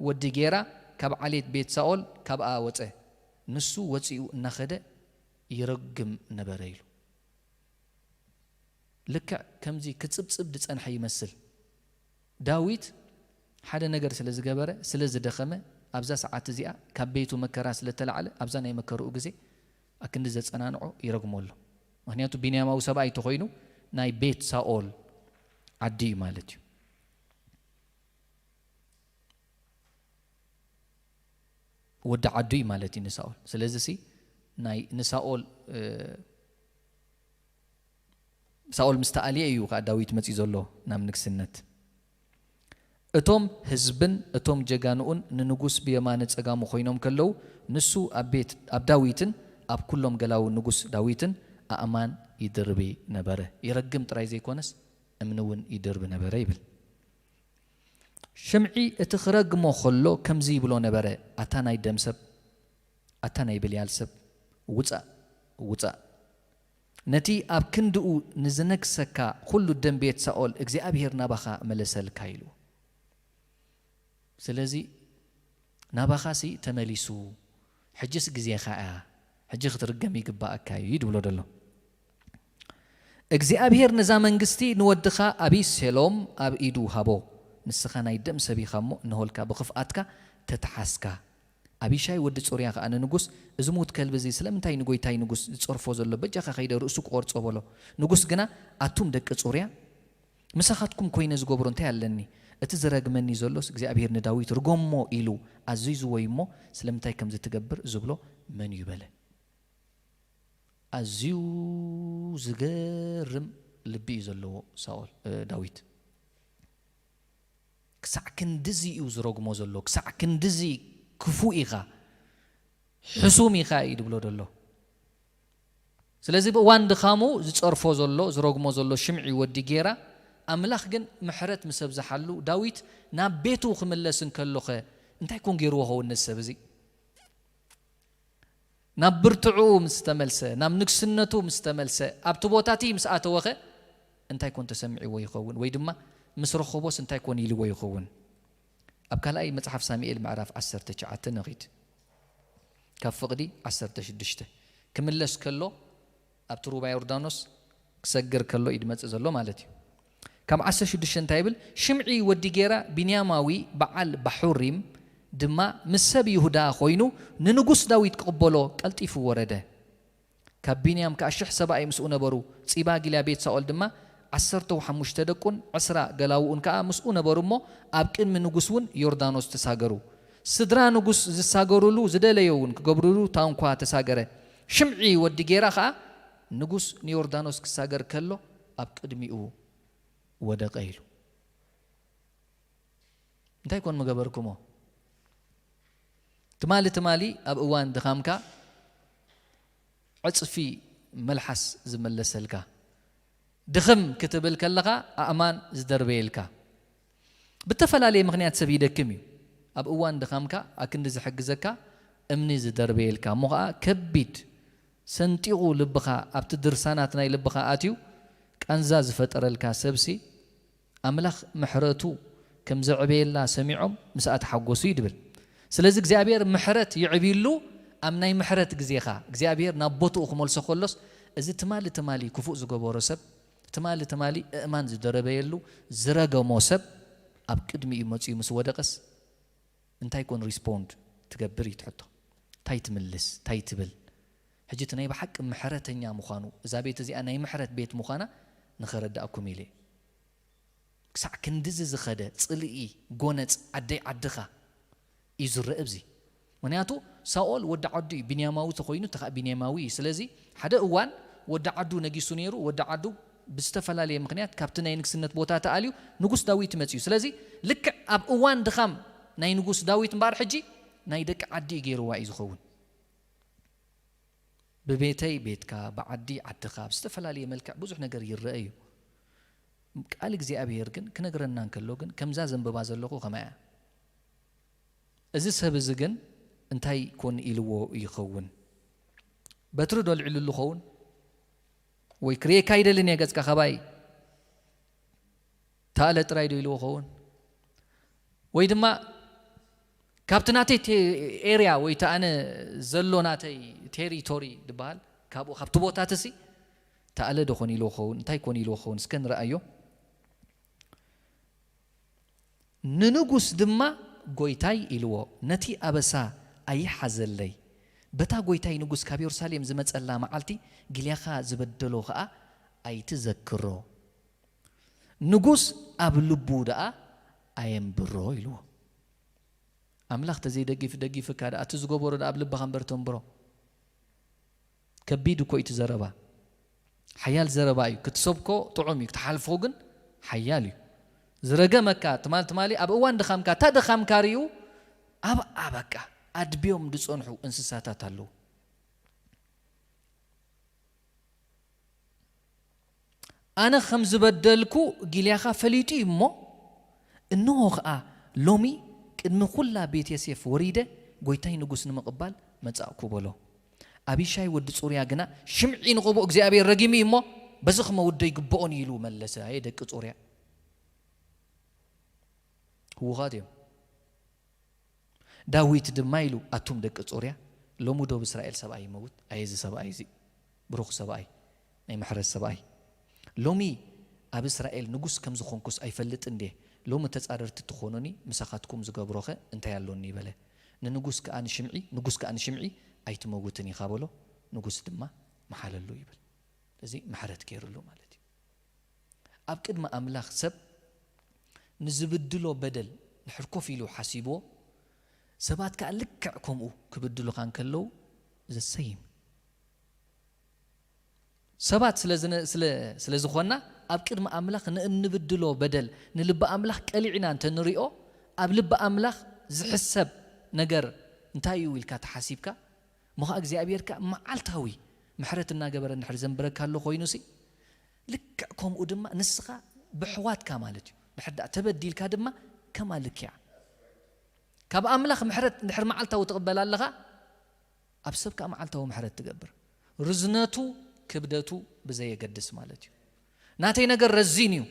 ወዲ ጌራ ካብ ዓሌት ቤት ሳኦል ካብኣ ወጸ። ንሱ ወጺኡ እናኸደ ይረግም ነበረ ኢሉ። ልክዕ ከምዚ ክጽብጽብ ዝጸንሐ ይመስል። ዳዊት ሓደ ነገር ስለ ዝገበረ፣ ስለ ዝደኸመ፣ ኣብዛ ሰዓት እዚኣ ካብ ቤቱ መከራ ስለ ተላዕለ፣ ኣብዛ ናይ መከርኡ ግዜ ኣክንዲ ዘጸናንዖ ይረግሞ ኣሎ። ምኽንያቱ ቢንያማዊ ሰብኣይ እንተኾይኑ ናይ ቤት ሳኦል ዓዲ እዩ ማለት እዩ። ወዲ ዓዱ እዩ ማለት እዩ ንሳኦል። ስለዚ ሲ ናይ ንሳኦል፣ እ፣ ሳኦል ምስ ተኣልየ እዩ ከኣ ዳዊት መጺኡ ዘሎ ናብ ንግስነት። እቶም ህዝብን እቶም ጀጋኑኡን ንንጉስ ብየማነ ጸጋሙ ኮይኖም ከለዉ፣ ንሱ ኣብ ቤት፣ ኣብ ዳዊትን ኣብ ኩሎም ገላዉ ንጉስ ዳዊትን ኣእማን ይድርቢ ነበረ። ይረግም ጥራይ ዘይኮነስ እምኒ እውን ይድርቢ ነበረ ይብል። ሽምዒ እቲ ክረግሞ ከሎ ከምዚ ይብሎ ነበረ፣ ኣታ ናይ ደም ሰብ፣ ኣታ ናይ ብልያል ሰብ፣ ውጻእ፣ ውጻእ። ነቲ ኣብ ክንድኡ ንዝነግሰካ ኩሉ ደም ቤት ሳኦል እግዚኣብሄር ናባኻ መለሰልካ ኢሉ። ስለዚ ናባኻሲ ተመሊሱ፣ ሕጅስ ግዜኻ እያ፣ ሕጂ ክትርገም ይግባኣካ እዩ ድብሎ ደሎ። እግዚኣብሄር ነዛ መንግስቲ ንወድኻ ኣቢሴሎም ኣብ ኢዱ ሃቦ። ንስኻ ናይ ደም ሰብ ኢኻ እሞ፣ እንሆልካ ብኽፍኣትካ ተተሓዝካ። ኣቢሻይ ወዲ ጹርያ ኸኣ ንንጉስ፣ "እዚ ምዉት ከልቢ እዚ ስለምንታይ ንጎይታይ ንጉስ ዝጸርፎ ዘሎ? በጃኻ ከይደ ርእሱ ክቖርጾ" በሎ። ንጉስ ግና፣ "ኣቱም ደቂ ጹርያ፣ ምሳኻትኩም ኮይነ ዝገብሮ እንታይ ኣለኒ? እቲ ዝረግመኒ ዘሎስ እግዚኣብሄር ንዳዊት ርገሞ ኢሉ ኣዚዝዎ እዩ እሞ፣ ስለምንታይ ከምዚ ትገብር?" ዝብሎ መን እዩ በለ። ኣዝዩ ዝገርም ልቢ እዩ ዘለዎ ሳኦል፣ እ፣ ዳዊት። ክሳዕ ክንድዚ እዩ ዝረግሞ ዘሎ፣ ክሳዕ ክንድዚ ክፉእ ኢኻ፣ ሕሱም ኢኻ እዩ ድብሎ ዘሎ። ስለዚ ብእዋን ድኻሙ ዝጸርፎ ዘሎ፣ ዝረግሞ ዘሎ ሽምዒ ወዲ ጌራ፣ ኣምላኽ ግን ምሕረት ምስ ኣብዝሓሉ፣ ዳዊት ናብ ቤቱ ክምለስ እንከሎኸ እንታይ ኮን ገይርዎ ኸውን ነዚ ሰብ እዚ? ናብ ብርትዑ ምስ ተመልሰ፣ ናብ ንግስነቱ ምስ ተመልሰ፣ ኣብቲ ቦታ እቲ ምስ ኣተወኸ እንታይ ኮን ተሰሚዕዎ ይኸውን? ወይ ድማ ምስ ረኸቦስ እንታይ ኮን ኢልዎ ይኸውን? ኣብ ካልኣይ መጽሓፍ ሳሙኤል ምዕራፍ ዓሰርተ ትሽዓተ ንኺድ። ካብ ፍቕዲ ዓሰርተ ሽዱሽተ ክምለስ ከሎ ኣብቲ ሩባ ዮርዳኖስ ክሰግር ከሎ እዩ ድመጽእ ዘሎ ማለት እዩ። ካብ ዓሰርተ ሽዱሽተ እንታይ ይብል? ሽምዒ ወዲ ጌራ ቢንያማዊ በዓል ባሑሪም ድማ ምስ ሰብ ይሁዳ ኮይኑ ንንጉስ ዳዊት ክቕበሎ ቀልጢፉ ወረደ። ካብ ቢንያም ከኣ ሽሕ ሰብኣይ ምስኡ ነበሩ። ጺባ ጊልያ ቤት ሳኦል ድማ ዓሰርተ ሓሙሽተ ደቁን ዕስራ ገላውኡን ከኣ ምስኡ ነበሩ እሞ ኣብ ቅድሚ ንጉስ እውን ዮርዳኖስ ተሳገሩ። ስድራ ንጉስ ዝሳገሩሉ ዝደለዮ እውን ክገብሩሉ ታንኳ ተሳገረ። ሽምዒ ወዲ ጌራ ከኣ ንጉስ ንዮርዳኖስ ክሳገር ከሎ ኣብ ቅድሚኡ ወደቐ ኢሉ። እንታይ ኮን ምገበርኩሞ? ትማሊ ትማሊ ኣብ እዋን ድኻምካ ዕጽፊ መልሓስ ዝመለሰልካ፣ ድኽም ክትብል ከለኻ ኣእማን ዝደርበየልካ። ብተፈላለየ ምኽንያት ሰብ ይደክም እዩ። ኣብ እዋን ድኻምካ ኣክንዲ ዝሕግዘካ እምኒ ዝደርበየልካ እሞ ኸዓ ከቢድ ሰንጢቑ ልብኻ ኣብቲ ድርሳናት ናይ ልብኻ ኣትዩ ቃንዛ ዝፈጠረልካ ሰብሲ ኣምላኽ ምሕረቱ ከም ዘዕበየላ ሰሚዖም ምስኣ ተሓጎሱ እዩ ድብል። ስለዚ እግዚኣብሔር ምሕረት ይዕብይሉ ኣብ ናይ ምሕረት ግዜኻ እግዚኣብሔር ናብ ቦትኡ ክመልሶ ከሎስ እዚ ትማሊ ትማሊ ክፉእ ዝገበሮ ሰብ ትማሊ ትማሊ እእማን ዝደረበየሉ ዝረገሞ ሰብ ኣብ ቅድሚኡ መጺኡ ምስ ወደቀስ እንታይ ኮን ሪስፖንድ ትገብር እዩ ትሕቶ እንታይ ትምልስ እንታይ ትብል ሕጂ እቲ ናይ ብሓቂ ምሕረተኛ ምዃኑ እዛ ቤት እዚኣ ናይ ምሕረት ቤት ምዃና ንኸረዳእኩም ኢለ ክሳዕ ክንድዚ ዝኸደ ጽልኢ ጎነጽ ዓደይ ዓድኻ እዩ ዝረአ ብዚ ምክንያቱ ሳኦል ወዲ ዓዱ እዩ ቢንያማዊ ተኮይኑ ተኻ ቢንያማዊ እዩ ስለዚ ሓደ እዋን ወዲ ዓዱ ነጊሱ ነይሩ ወዲ ዓዱ ብዝተፈላለየ ምክንያት ካብቲ ናይ ንግስነት ቦታ ተኣልዩ ንጉስ ዳዊት ይመጽ እዩ ስለዚ ልክዕ ኣብ እዋን ድኻም ናይ ንጉስ ዳዊት እምበኣር ሕጂ ናይ ደቂ ዓዲ እዩ ገይርዋ እዩ ዝኸውን ብቤተይ ቤትካ ብዓዲ ዓድኻ ብዝተፈላለየ መልክዕ ብዙሕ ነገር ይረአ እዩ ቃል እግዚኣብሔር ግን ክነግረና እንከሎ ግን ከምዛ ዘንብባ ዘለኹ ከማያ እዚ ሰብ እዚ ግን እንታይ ኮን ኢልዎ ይኸውን በትሪ ዶ ልዕልሉ ኸውን ወይ ክርኤካ ይደልን እየ ገጽካ ካባይ ተኣለ ጥራይ ዶ ኢልዎ ኸውን ወይ ድማ ካብቲ ናተይ ኤርያ ወይ ተኣነ ዘሎ ናተይ ቴሪቶሪ ዝበሃል ካብኡ ካብቲ ቦታት ሲ ተኣለ ዶ ኮን ኢልዎ ኸውን እንታይ ኮን ኢልዎ ኸውን እስከ ንረኣዮ ንንጉስ ድማ ጎይታይ ኢልዎ ነቲ ኣበሳ ኣይሓዘለይ በታ ጎይታይ ንጉስ ካብ የሩሳሌም ዝመጸላ መዓልቲ ጊልያኻ ዝበደሎ ኸኣ ኣይትዘክሮ ንጉስ ኣብ ልቡ ደኣ ኣየንብሮ ኢልዎ ኣምላኽ ተዘይደጊፍ ደጊፍካ ደኣ እቲ ዝገበሮ ደኣ ኣብ ልብኻ እምበር ተንብሮ ከቢድ እኮ እዩ ዘረባ ሓያል ዘረባ እዩ ክትሰብኮ ጥዑም እዩ ክትሓልፎ ግን ሓያል እዩ ዝረገመካ ትማል ትማሊ ኣብ እዋን ድኻምካ እታ ድኻምካ ርዩ ኣብ ኣበቃ ኣድብዮም ዝፀንሑ እንስሳታት ኣለዉ ኣነ ከም ዝበደልኩ ጊልያኻ ፈሊጡ እዩ እሞ እንሆ ኸዓ ሎሚ ቅድሚ ኩላ ቤት የሴፍ ወሪደ ጎይታይ ንጉስ ንምቕባል መጻእኩ በሎ ኣቢሻይ ወዲ ጹርያ ግና ሽምዒ ንቕቡእ እግዚኣብሔር ረጊሙ እዩ እሞ በዚ ክመውዶ ይግብኦን ኢሉ መለሰ ኣየ ደቂ ጹርያ ህውኻት እዮም ዳዊት ድማ ኢሉ ኣቱም ደቂ ጾርያ ሎሚ ዶ ብእስራኤል ሰብኣይ ይመውት ኣየ እዚ ሰብኣይ እዚ ብሩኽ ሰብኣይ ናይ ምሕረት ሰብኣይ ሎሚ ኣብ እስራኤል ንጉስ ከም ዝኾንኩስ ኣይፈልጥን ድየ ሎሚ ተጻረርቲ ትኾኑኒ ምሳኻትኩም ዝገብሮኸ እንታይ ኣሎኒ በለ ንንጉስ ከኣ ንሽምዒ ንጉስ ከኣ ንሽምዒ ኣይትመውትን ኢኻ በሎ ንጉስ ድማ መሓለሉ ይብል እዚ ምሕረት ገይርሉ ማለት እዩ ኣብ ቅድሚ ኣምላኽ ሰብ ንዝብድሎ በደል ድሕር ኮፍ ኢሉ ሓሲብዎ ሰባት ከኣ ልክዕ ከምኡ ክብድሉኻ እንከለዉ ዘሰይም ሰባት ስለ ዝኾና ኣብ ቅድሚ ኣምላኽ ንእንብድሎ በደል ንልቢ ኣምላኽ ቀሊዕና እንተ ንሪኦ ኣብ ልቢ ኣምላኽ ዝሕሰብ ነገር እንታይ እዩ ኢልካ ተሓሲብካ እሞ ኸዓ እግዚኣብሔር ከኣ መዓልታዊ ምሕረት እናገበረ እንድሕር ዘንብረካ ኣሎ ኮይኑሲ ልክዕ ከምኡ ድማ ንስኻ ብሕዋትካ ማለት እዩ ድሕር ደኣ ተበዲልካ ድማ ከማ ልክያ ካብ ኣምላኽ ምሕረት እንድሕር መዓልታዊ ትቕበል ኣለኻ ኣብ ሰብ ከኣ መዓልታዊ ምሕረት ትገብር ርዝነቱ ክብደቱ ብዘየገድስ ማለት እዩ ናተይ ነገር ረዚን እዩ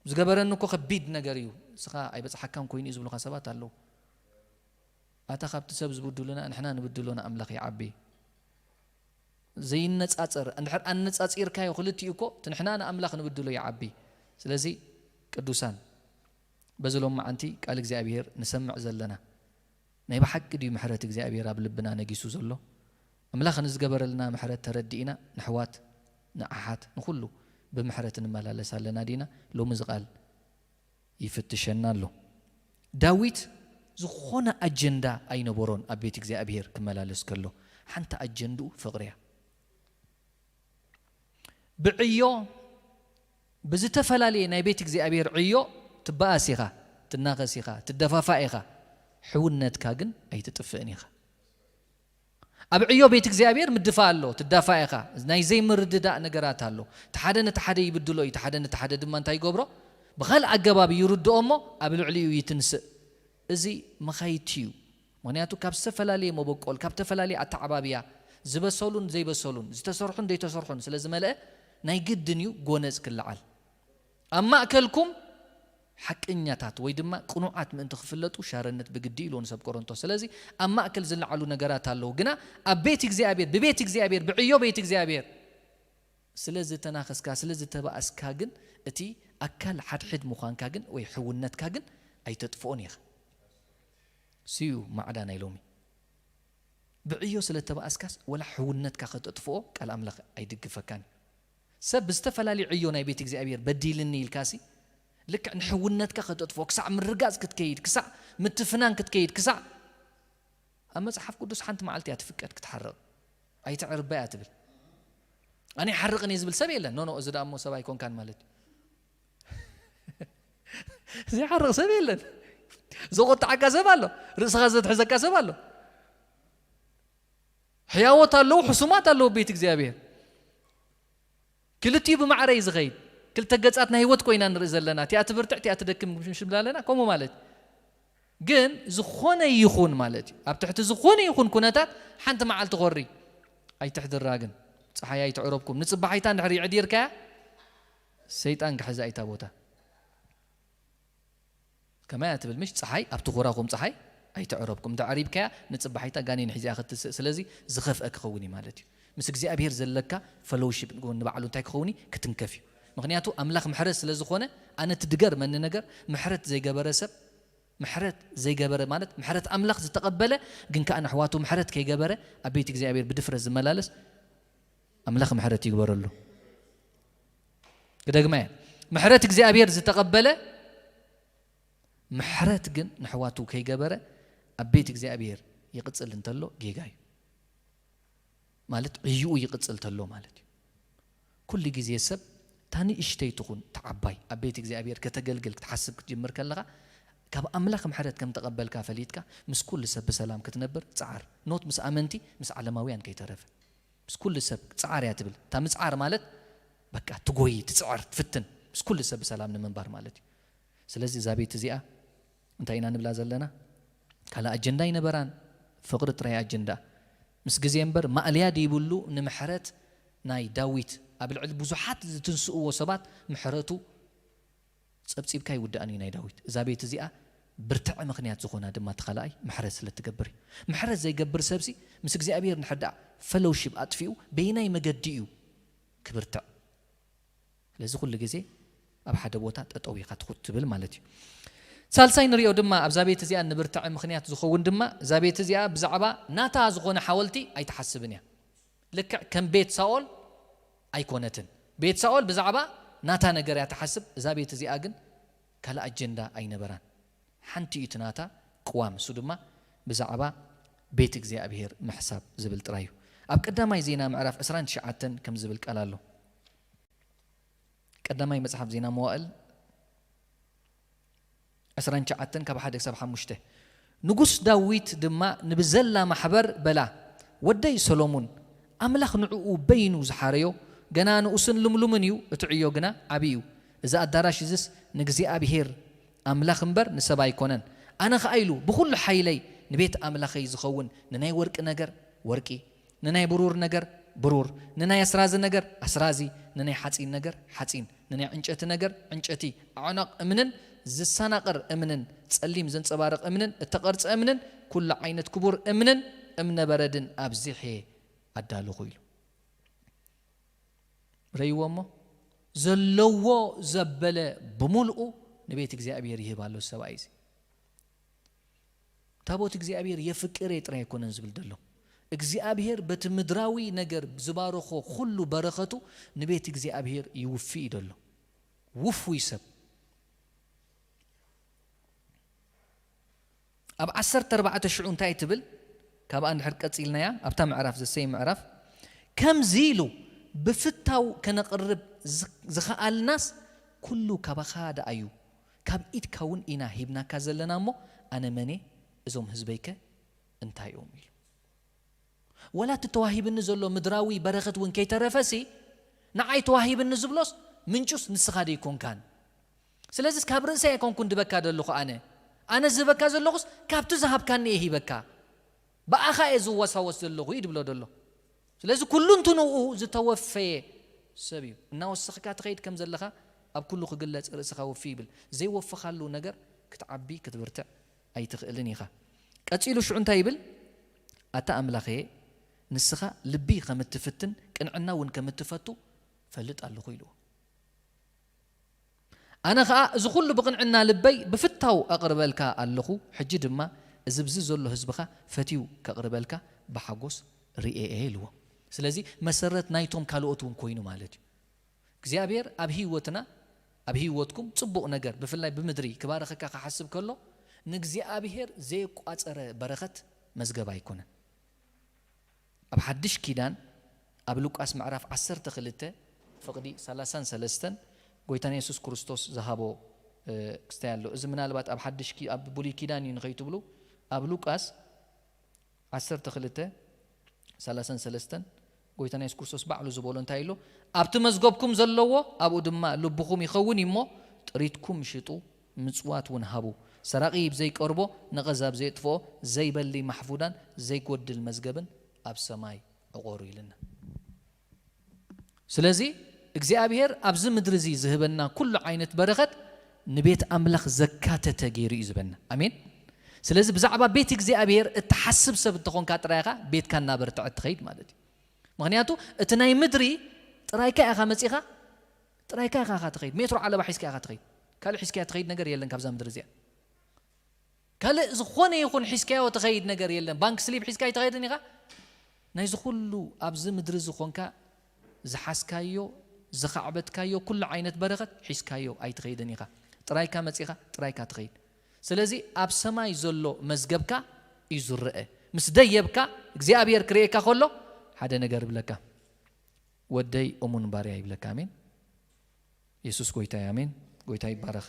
ዝገበረኒ እኮ ከቢድ ነገር እዩ እስኻ ኣይበፅሓካን ኮይኑ እዩ ዝብሉካ ሰባት ኣለዉ ኣታ ካብቲ ሰብ ዝብድሉና ንሕና ንብድሎ ንኣምላኽ ይዓቢ ዘይነጻጸር እንድሕር ኣነጻጺርካዮ ክልቲኡ እኮ እቲ ንሕና ንኣምላኽ ንብድሎ ይዓቢ ስለዚ ቅዱሳን በዚ ሎም መዓንቲ ቃል እግዚኣብሔር ንሰምዕ ዘለና ናይ ብሓቂ ድዩ ምሕረት እግዚኣብሔር ኣብ ልብና ነጊሱ ዘሎ ኣምላኽ ንዝገበረልና ምሕረት ተረዲእና ንሕዋት ንኣሓት ንኹሉ ብምሕረት ንመላለስ ኣለና ዲና ሎሚ እዚ ቃል ይፍትሸና ኣሎ። ዳዊት ዝኾነ ኣጀንዳ ኣይነበሮን ኣብ ቤት እግዚኣብሔር ክመላለስ ከሎ። ሓንቲ ኣጀንድኡ ፍቕሪ እያ። ብዕዮ ብዝተፈላለየ ናይ ቤት እግዚኣብሔር ዕዮ ትበኣስ ኢኻ፣ ትናኸስ ኢኻ፣ ትደፋፋእ ኢኻ። ሕውነትካ ግን ኣይትጥፍእን ኢኻ። ኣብ ዕዮ ቤት እግዚኣብሔር ምድፋእ ኣሎ፣ ትዳፋእ ኢኻ። ናይ ዘይምርድዳእ ነገራት ኣሎ። እቲ ሓደ ነቲ ሓደ ይብድሎ እዩ፣ እቲ ሓደ ነቲ ሓደ ድማ እንታይ ይገብሮ? ብኻልእ ኣገባብ ይርድኦ እሞ ኣብ ልዕሊኡ ይትንስእ። እዚ መኻይድቲ እዩ። ምኽንያቱ ካብ ዝተፈላለየ መበቆል፣ ካብ ዝተፈላለየ ኣተዓባብያ፣ ዝበሰሉን ዘይበሰሉን፣ ዝተሰርሑን ዘይተሰርሑን ስለ ዝመልአ ናይ ግድን እዩ ጎነጽ ክለዓል። ኣብ ማእከልኩም ሓቀኛታት ወይ ድማ ቅኑዓት ምእንቲ ክፍለጡ ሻረነት ብግዲ ኢልዎ ንሰብ ቆሮንቶስ። ስለዚ ኣብ ማእከል ዝለዓሉ ነገራት ኣለዉ፣ ግና ኣብ ቤት እግዚኣብሔር፣ ብቤት እግዚኣብሔር፣ ብዕዮ ቤት እግዚኣብሔር ስለ ዝተናኸስካ፣ ስለ ዝተባእስካ ግን እቲ ኣካል ሓድሕድ ምዃንካ ግን ወይ ሕውነትካ ግን ኣይተጥፍኦን ኢኻ። ስዩ ማዕዳ ናይ ሎሚ። ብዕዮ ስለ ተባእስካስ ወላ ሕውነትካ ከተጥፍኦ ቃል ኣምላኽ ኣይድግፈካን እዩ። ሰብ ብዝተፈላለዩ ዕዮ ናይ ቤት እግዚኣብሔር በዲልኒ ኢልካሲ፣ ልክዕ ንሕውነትካ ከተጥፍኦ፣ ክሳዕ ምርጋጽ ክትከይድ፣ ክሳዕ ምትፍናን ክትከይድ፣ ክሳዕ ኣብ መጽሓፍ ቅዱስ ሓንቲ መዓልቲ እያ ትፍቀድ ክትሓርቕ። ኣይትዕርባ እያ ትብል። ኣነ ይሓርቕን እየ ዝብል ሰብ የለን። ኖ፣ ኖ፣ እዚ ደኣ እሞ ሰብ ኣይኮንካን ማለት እዩ። ዘይሓርቕ ሰብ የለን። ዘቆጣዓካ ሰብ ኣሎ። ርእስኻ ዘትሕዘካ ሰብ ኣሎ። ሕያዎት ኣለዉ፣ ሕሱማት ኣለዉ ቤት እግዚኣብሔር። ክልቲኡ ብማዕረ እዩ ዝኸይድ። ክልተ ገጻት ናይ ህይወት ኮይና ንርኢ ዘለና። እቲኣ ትብርትዕ፣ እቲኣ ትደክም ምሽ ብላ ኣለና፣ ከምኡ ማለት እዩ። ግን ዝኾነ ይኹን ማለት እዩ። ኣብ ትሕቲ ዝኾነ ይኹን ኩነታት ሓንቲ መዓልቲ ቆሪ ኣይትሕድራ ግን። ጸሓይ ኣይትዕረብኩም። ንጽባሒታ እንድሕር ይዕዲርካያ፣ ሰይጣን ክሕዛ እታ ቦታ። ከመይ እያ ትብል ምሽ? ጸሓይ ኣብቲ ኩራኹም ጸሓይ ኣይትዕረብኩም። እንተ ዓሪብካያ ንጽባሒታ ጋኔን ሒዚኣ ክትስእ። ስለዚ ዝኸፍአ ክኸውን እዩ ማለት እዩ። ምስ እግዚኣብሔር ዘለካ ፈሎውሺፕ ንባዕሉ እንታይ ክኸውን እዩ? ክትንከፍ እዩ። ምኽንያቱ ኣምላኽ ምሕረት ስለ ዝኾነ፣ ኣነ እቲ ድገርመኒ ነገር ምሕረት ዘይገበረ ሰብ፣ ምሕረት ዘይገበረ ማለት ምሕረት ኣምላኽ ዝተቐበለ ግን ከኣ ንኣሕዋቱ ምሕረት ከይገበረ ኣብ ቤት እግዚኣብሔር ብድፍረት ዝመላለስ ኣምላኽ ምሕረት ይግበረሉ። ክደግማ እየ። ምሕረት እግዚኣብሔር ዝተቐበለ ምሕረት ግን ንኣሕዋቱ ከይገበረ ኣብ ቤት እግዚኣብሔር ይቕጽል እንተሎ ጌጋ እዩ። ማለት ዕዩኡ ይቕጽል ተሎ ማለት እዩ። ኩሉ ግዜ ሰብ እታ ንእሽተይ ትኹን እታ ዓባይ ኣብ ቤት እግዚኣብሔር ከተገልግል ክትሓስብ ክትጅምር ከለኻ ካብ ኣምላኽ ምሕረት ከም ተቐበልካ ፈሊጥካ ምስ ኩሉ ሰብ ብሰላም ክትነብር ጸዓር። ኖት ምስ ኣመንቲ፣ ምስ ዓለማውያን ከይተረፈ። ምስ ኩሉ ሰብ ጸዓር እያ ትብል። እታ ምጽዓር ማለት በቃ ትጎይ፣ ትጽዕር፣ ትፍትን። ምስ ኩሉ ሰብ ብሰላም ንምንባር ማለት እዩ። ስለዚ እዛ ቤት እዚኣ እንታይ ኢና ንብላ ዘለና? ካልእ ኣጀንዳ ኣይነበራን። ፍቕሪ ጥራይ ኣጀንዳ። ምስ ግዜ እምበር ማእለያ ደይብሉ ንምሕረት ናይ ዳዊት ኣብ ልዕሊ ብዙሓት ዝትንስእዎ ሰባት ምሕረቱ ጸብጺብካ ይውዳእን እዩ ናይ ዳዊት። እዛ ቤት እዚኣ ብርትዐ ምኽንያት ዝኾና ድማ እቲ ካልኣይ ምሕረት ስለ ትገብር እዩ። ምሕረት ዘይገብር ሰብሲ ምስ እግዚኣብሔር እንድሕር ደኣ ፈሎውሺፕ ኣጥፊኡ በየናይ መገዲ እዩ ክብርትዕ? ስለዚ ኩሉ ግዜ ኣብ ሓደ ቦታ ጠጠው ኢኻ ትኹት ትብል ማለት እዩ። ሳልሳይ ንሪኦ ድማ ኣብዛ ቤት እዚኣ ንብርትዐ ምኽንያት ዝኸውን ድማ እዛ ቤት እዚኣ ብዛዕባ ናታ ዝኾነ ሓወልቲ ኣይትሓስብን እያ። ልክዕ ከም ቤት ሳኦል ኣይኮነትን። ቤት ሳኦል ብዛዕባ ናታ ነገር እያ ትሓስብ። እዛ ቤት እዚኣ ግን ካልእ ኣጀንዳ ኣይነበራን። ሓንቲ እዩ እቲ ናታ ቅዋም፣ እሱ ድማ ብዛዕባ ቤት እግዚኣብሔር ምሕሳብ ዝብል ጥራይ እዩ። ኣብ ቀዳማይ ዜና ምዕራፍ ዕስራን ትሽዓተን ከም ዝብል ቃል ኣሎ። ቀዳማይ መጽሓፍ ዜና መዋእል ዕስራን ትሽዓተን ካብ ሓደ ክሳብ ሓሙሽተ። ንጉስ ዳዊት ድማ ንብዘላ ማሕበር በላ፣ "ወደይ ሰሎሙን፣ ኣምላኽ ንዕኡ በይኑ ዝሓረዮ፣ ገና ንኡስን ልምሉምን እዩ፣ እቲ ዕዮ ግና ዓቢ እዩ። እዚ ኣዳራሽ እዝስ ንእግዚኣብሔር ኣምላኽ እምበር ንሰብ ኣይኮነን። ኣነ ኸኣ ኢሉ ብኹሉ ሓይለይ ንቤት ኣምላኸይ ዝኸውን ንናይ ወርቂ ነገር ወርቂ፣ ንናይ ብሩር ነገር ብሩር፣ ንናይ ኣስራዚ ነገር ኣስራዚ፣ ንናይ ሓጺን ነገር ሓጺን፣ ንናይ ዕንጨቲ ነገር ዕንጨቲ፣ ኣዕናቕ እምንን ዝሰናቐር እምንን፣ ጸሊም ዘንጸባርቕ እምንን እተቐርጸ እምንን፣ ኩሉ ዓይነት ክቡር እምንን እምነ በረድን ኣብዚሐ ኣዳለኹ" ኢሉ። ረይዎ እሞ፣ ዘለዎ ዘበለ ብምልኡ ንቤት እግዚኣብሔር ይህብ ኣሎ ሰብኣይ እዚ። ታቦት እግዚኣብሔር የፍቅር እየ ጥራይ ኣይኮነን ዝብል ዘሎ። እግዚኣብሔር በቲ ምድራዊ ነገር ዝባረኾ ኩሉ በረኸቱ ንቤት እግዚኣብሔር ይውፊ እዩ ዘሎ። ውፉይ ሰብ። ኣብ ዓሰርተ ኣርባዕተ ሽዑ እንታይ ትብል? ካብኣ እንድሕር ቀጺልናያ፣ ኣብታ ምዕራፍ፣ ዘሰይ ምዕራፍ፣ "ከምዚ ኢሉ ብፍታው ከነቕርብ ዝ-፣ ዝኸኣልናስ ኩሉ ካባኻ ደኣ እዩ። ካብ ኢድካ እውን ኢና ሂብናካ ዘለና እሞ፣ ኣነ መን እየ? እዞም ህዝበይከ እንታይ እዮም?" ኢሉ። ወላ እቲ ተዋሂብኒ ዘሎ ምድራዊ በረኸት እውን ከይተረፈሲ፣ ንዓይ ተዋሂብኒ ዝብሎስ ምንጩስ ንስኻ ደይኮንካን? ስለዚስ ካብ ርእሰይ ኣይኮንኩን ድበካ ዘለኹ ኣነ። ኣነ ዝህበካ ዘለኹስ ካብቲ ዝሃብካኒ እየ ሂበካ። ብኣኻ እየ ዝወሳወስ ዘለኹ እዩ ድብሎ ዘሎ። ስለዚ ኩሉ እንትንኡ ዝተወፈየ ሰብ እዩ። እናወሰኽካ ትኸይድ ከም ዘለኻ ኣብ ኩሉ ክግለጽ ርእስኻ ወፊ ይብል። ዘይወፈኻሉ ነገር ክትዓቢ ክትብርትዕ ኣይትኽእልን ኢኻ። ቀጺሉ ሽዑ እንታይ ይብል? ኣታ ኣምላኸየ፣ ንስኻ ልቢ ከም እትፍትን ቅንዕና እውን ከም እትፈቱ ፈልጥ ኣለኹ ኢልዎ። ኣነ ኸኣ እዚ ኹሉ ብቕንዕና ልበይ ብፍታው ኣቕርበልካ ኣለኹ። ሕጂ ድማ እዚ ብዚ ዘሎ ህዝብኻ ፈትዩ ከቕርበልካ ብሓጎስ ርእየ እየ ኢልዎ። ስለዚ መሰረት ናይቶም ካልኦት እውን ኮይኑ ማለት እዩ። እግዚኣብሔር ኣብ ህይወትና፣ ኣብ ህይወትኩም ጽቡቕ ነገር ብፍላይ ብምድሪ ክባረኸካ ክሓስብ ከሎ ንእግዚኣብሔር ዘየቋጸረ በረኸት መዝገብ ኣይኮነን። ኣብ ሓድሽ ኪዳን ኣብ ሉቃስ ምዕራፍ ዓሰርተ ክልተ ፍቕዲ ሰላሳን ሰለስተን ጎይታና የሱስ ክርስቶስ ዝሃቦ ክስታይ ኣሎ። እዚ ምናልባት ኣብ ሓድሽ ኪ- ኣብ ብሉይ ኪዳን እዩ ንኸይትብሉ፣ ኣብ ሉቃስ ዓሰርተ ክልተ ሰላሳን ሰለስተን ጎይታና የሱስ ክርስቶስ ባዕሉ ዝበሎ እንታይ ኣሎ? ኣብቲ መዝገብኩም ዘለዎ ኣብኡ ድማ ልብኹም ይኸውን እሞ፣ ጥሪትኩም ሽጡ፣ ምጽዋት እውን ሃቡ። ሰራቒ ብዘይቀርቦ፣ ነቐዛ ብዘየጥፍኦ፣ ዘይበሊ ማሕፉዳን ዘይጎድል መዝገብን ኣብ ሰማይ ዕቆሩ ኢልና። ስለዚ እግዚኣብሔር ኣብዚ ምድሪ እዚ ዝህበና ኩሉ ዓይነት በረኸት ንቤት ኣምላኽ ዘካተተ ገይሩ እዩ ዝበና። ኣሜን። ስለዚ ብዛዕባ ቤት እግዚኣብሔር እትሓስብ ሰብ እንተኾንካ ጥራይ ኢኻ ቤትካ እናበርትዐ እትኸይድ ማለት እዩ። ምኽንያቱ እቲ ናይ ምድሪ ጥራይካ ኢኻ መጺኻ፣ ጥራይካ ኢኻ ትኸይድ። ሜትሮ ዓለባ ሒዝካ ኢኻ ትኸይድ። ካልእ ሒዝካዮ ትኸይድ ነገር የለን ካብዛ ምድሪ እዚኣ። ካልእ ዝኾነ ይኹን ሒዝካዮ ትኸይድ ነገር የለን። ባንክ ስሊፕ ሒዝካ ኣይትኸይድን ኢኻ። ናይዚ ኩሉ ኣብዚ ምድሪ እዚ ኾንካ ዝሓዝካዮ፣ ዝኻዕበትካዮ ኩሉ ዓይነት በረኸት ሒዝካዮ ኣይትኸይድን ኢኻ። ጥራይካ መጺኻ፣ ጥራይካ ትኸይድ። ስለዚ ኣብ ሰማይ ዘሎ መዝገብካ እዩ ዝረአ። ምስ ደየብካ እግዚኣብሔር ክርእየካ ከሎ ሓደ ነገር ይብለካ፣ "ወደይ እሙን ባርያ" ይብለካ። ኣሜን። የሱስ ጎይታ እዩ። ኣሜን። ጎይታ ይባረኽ።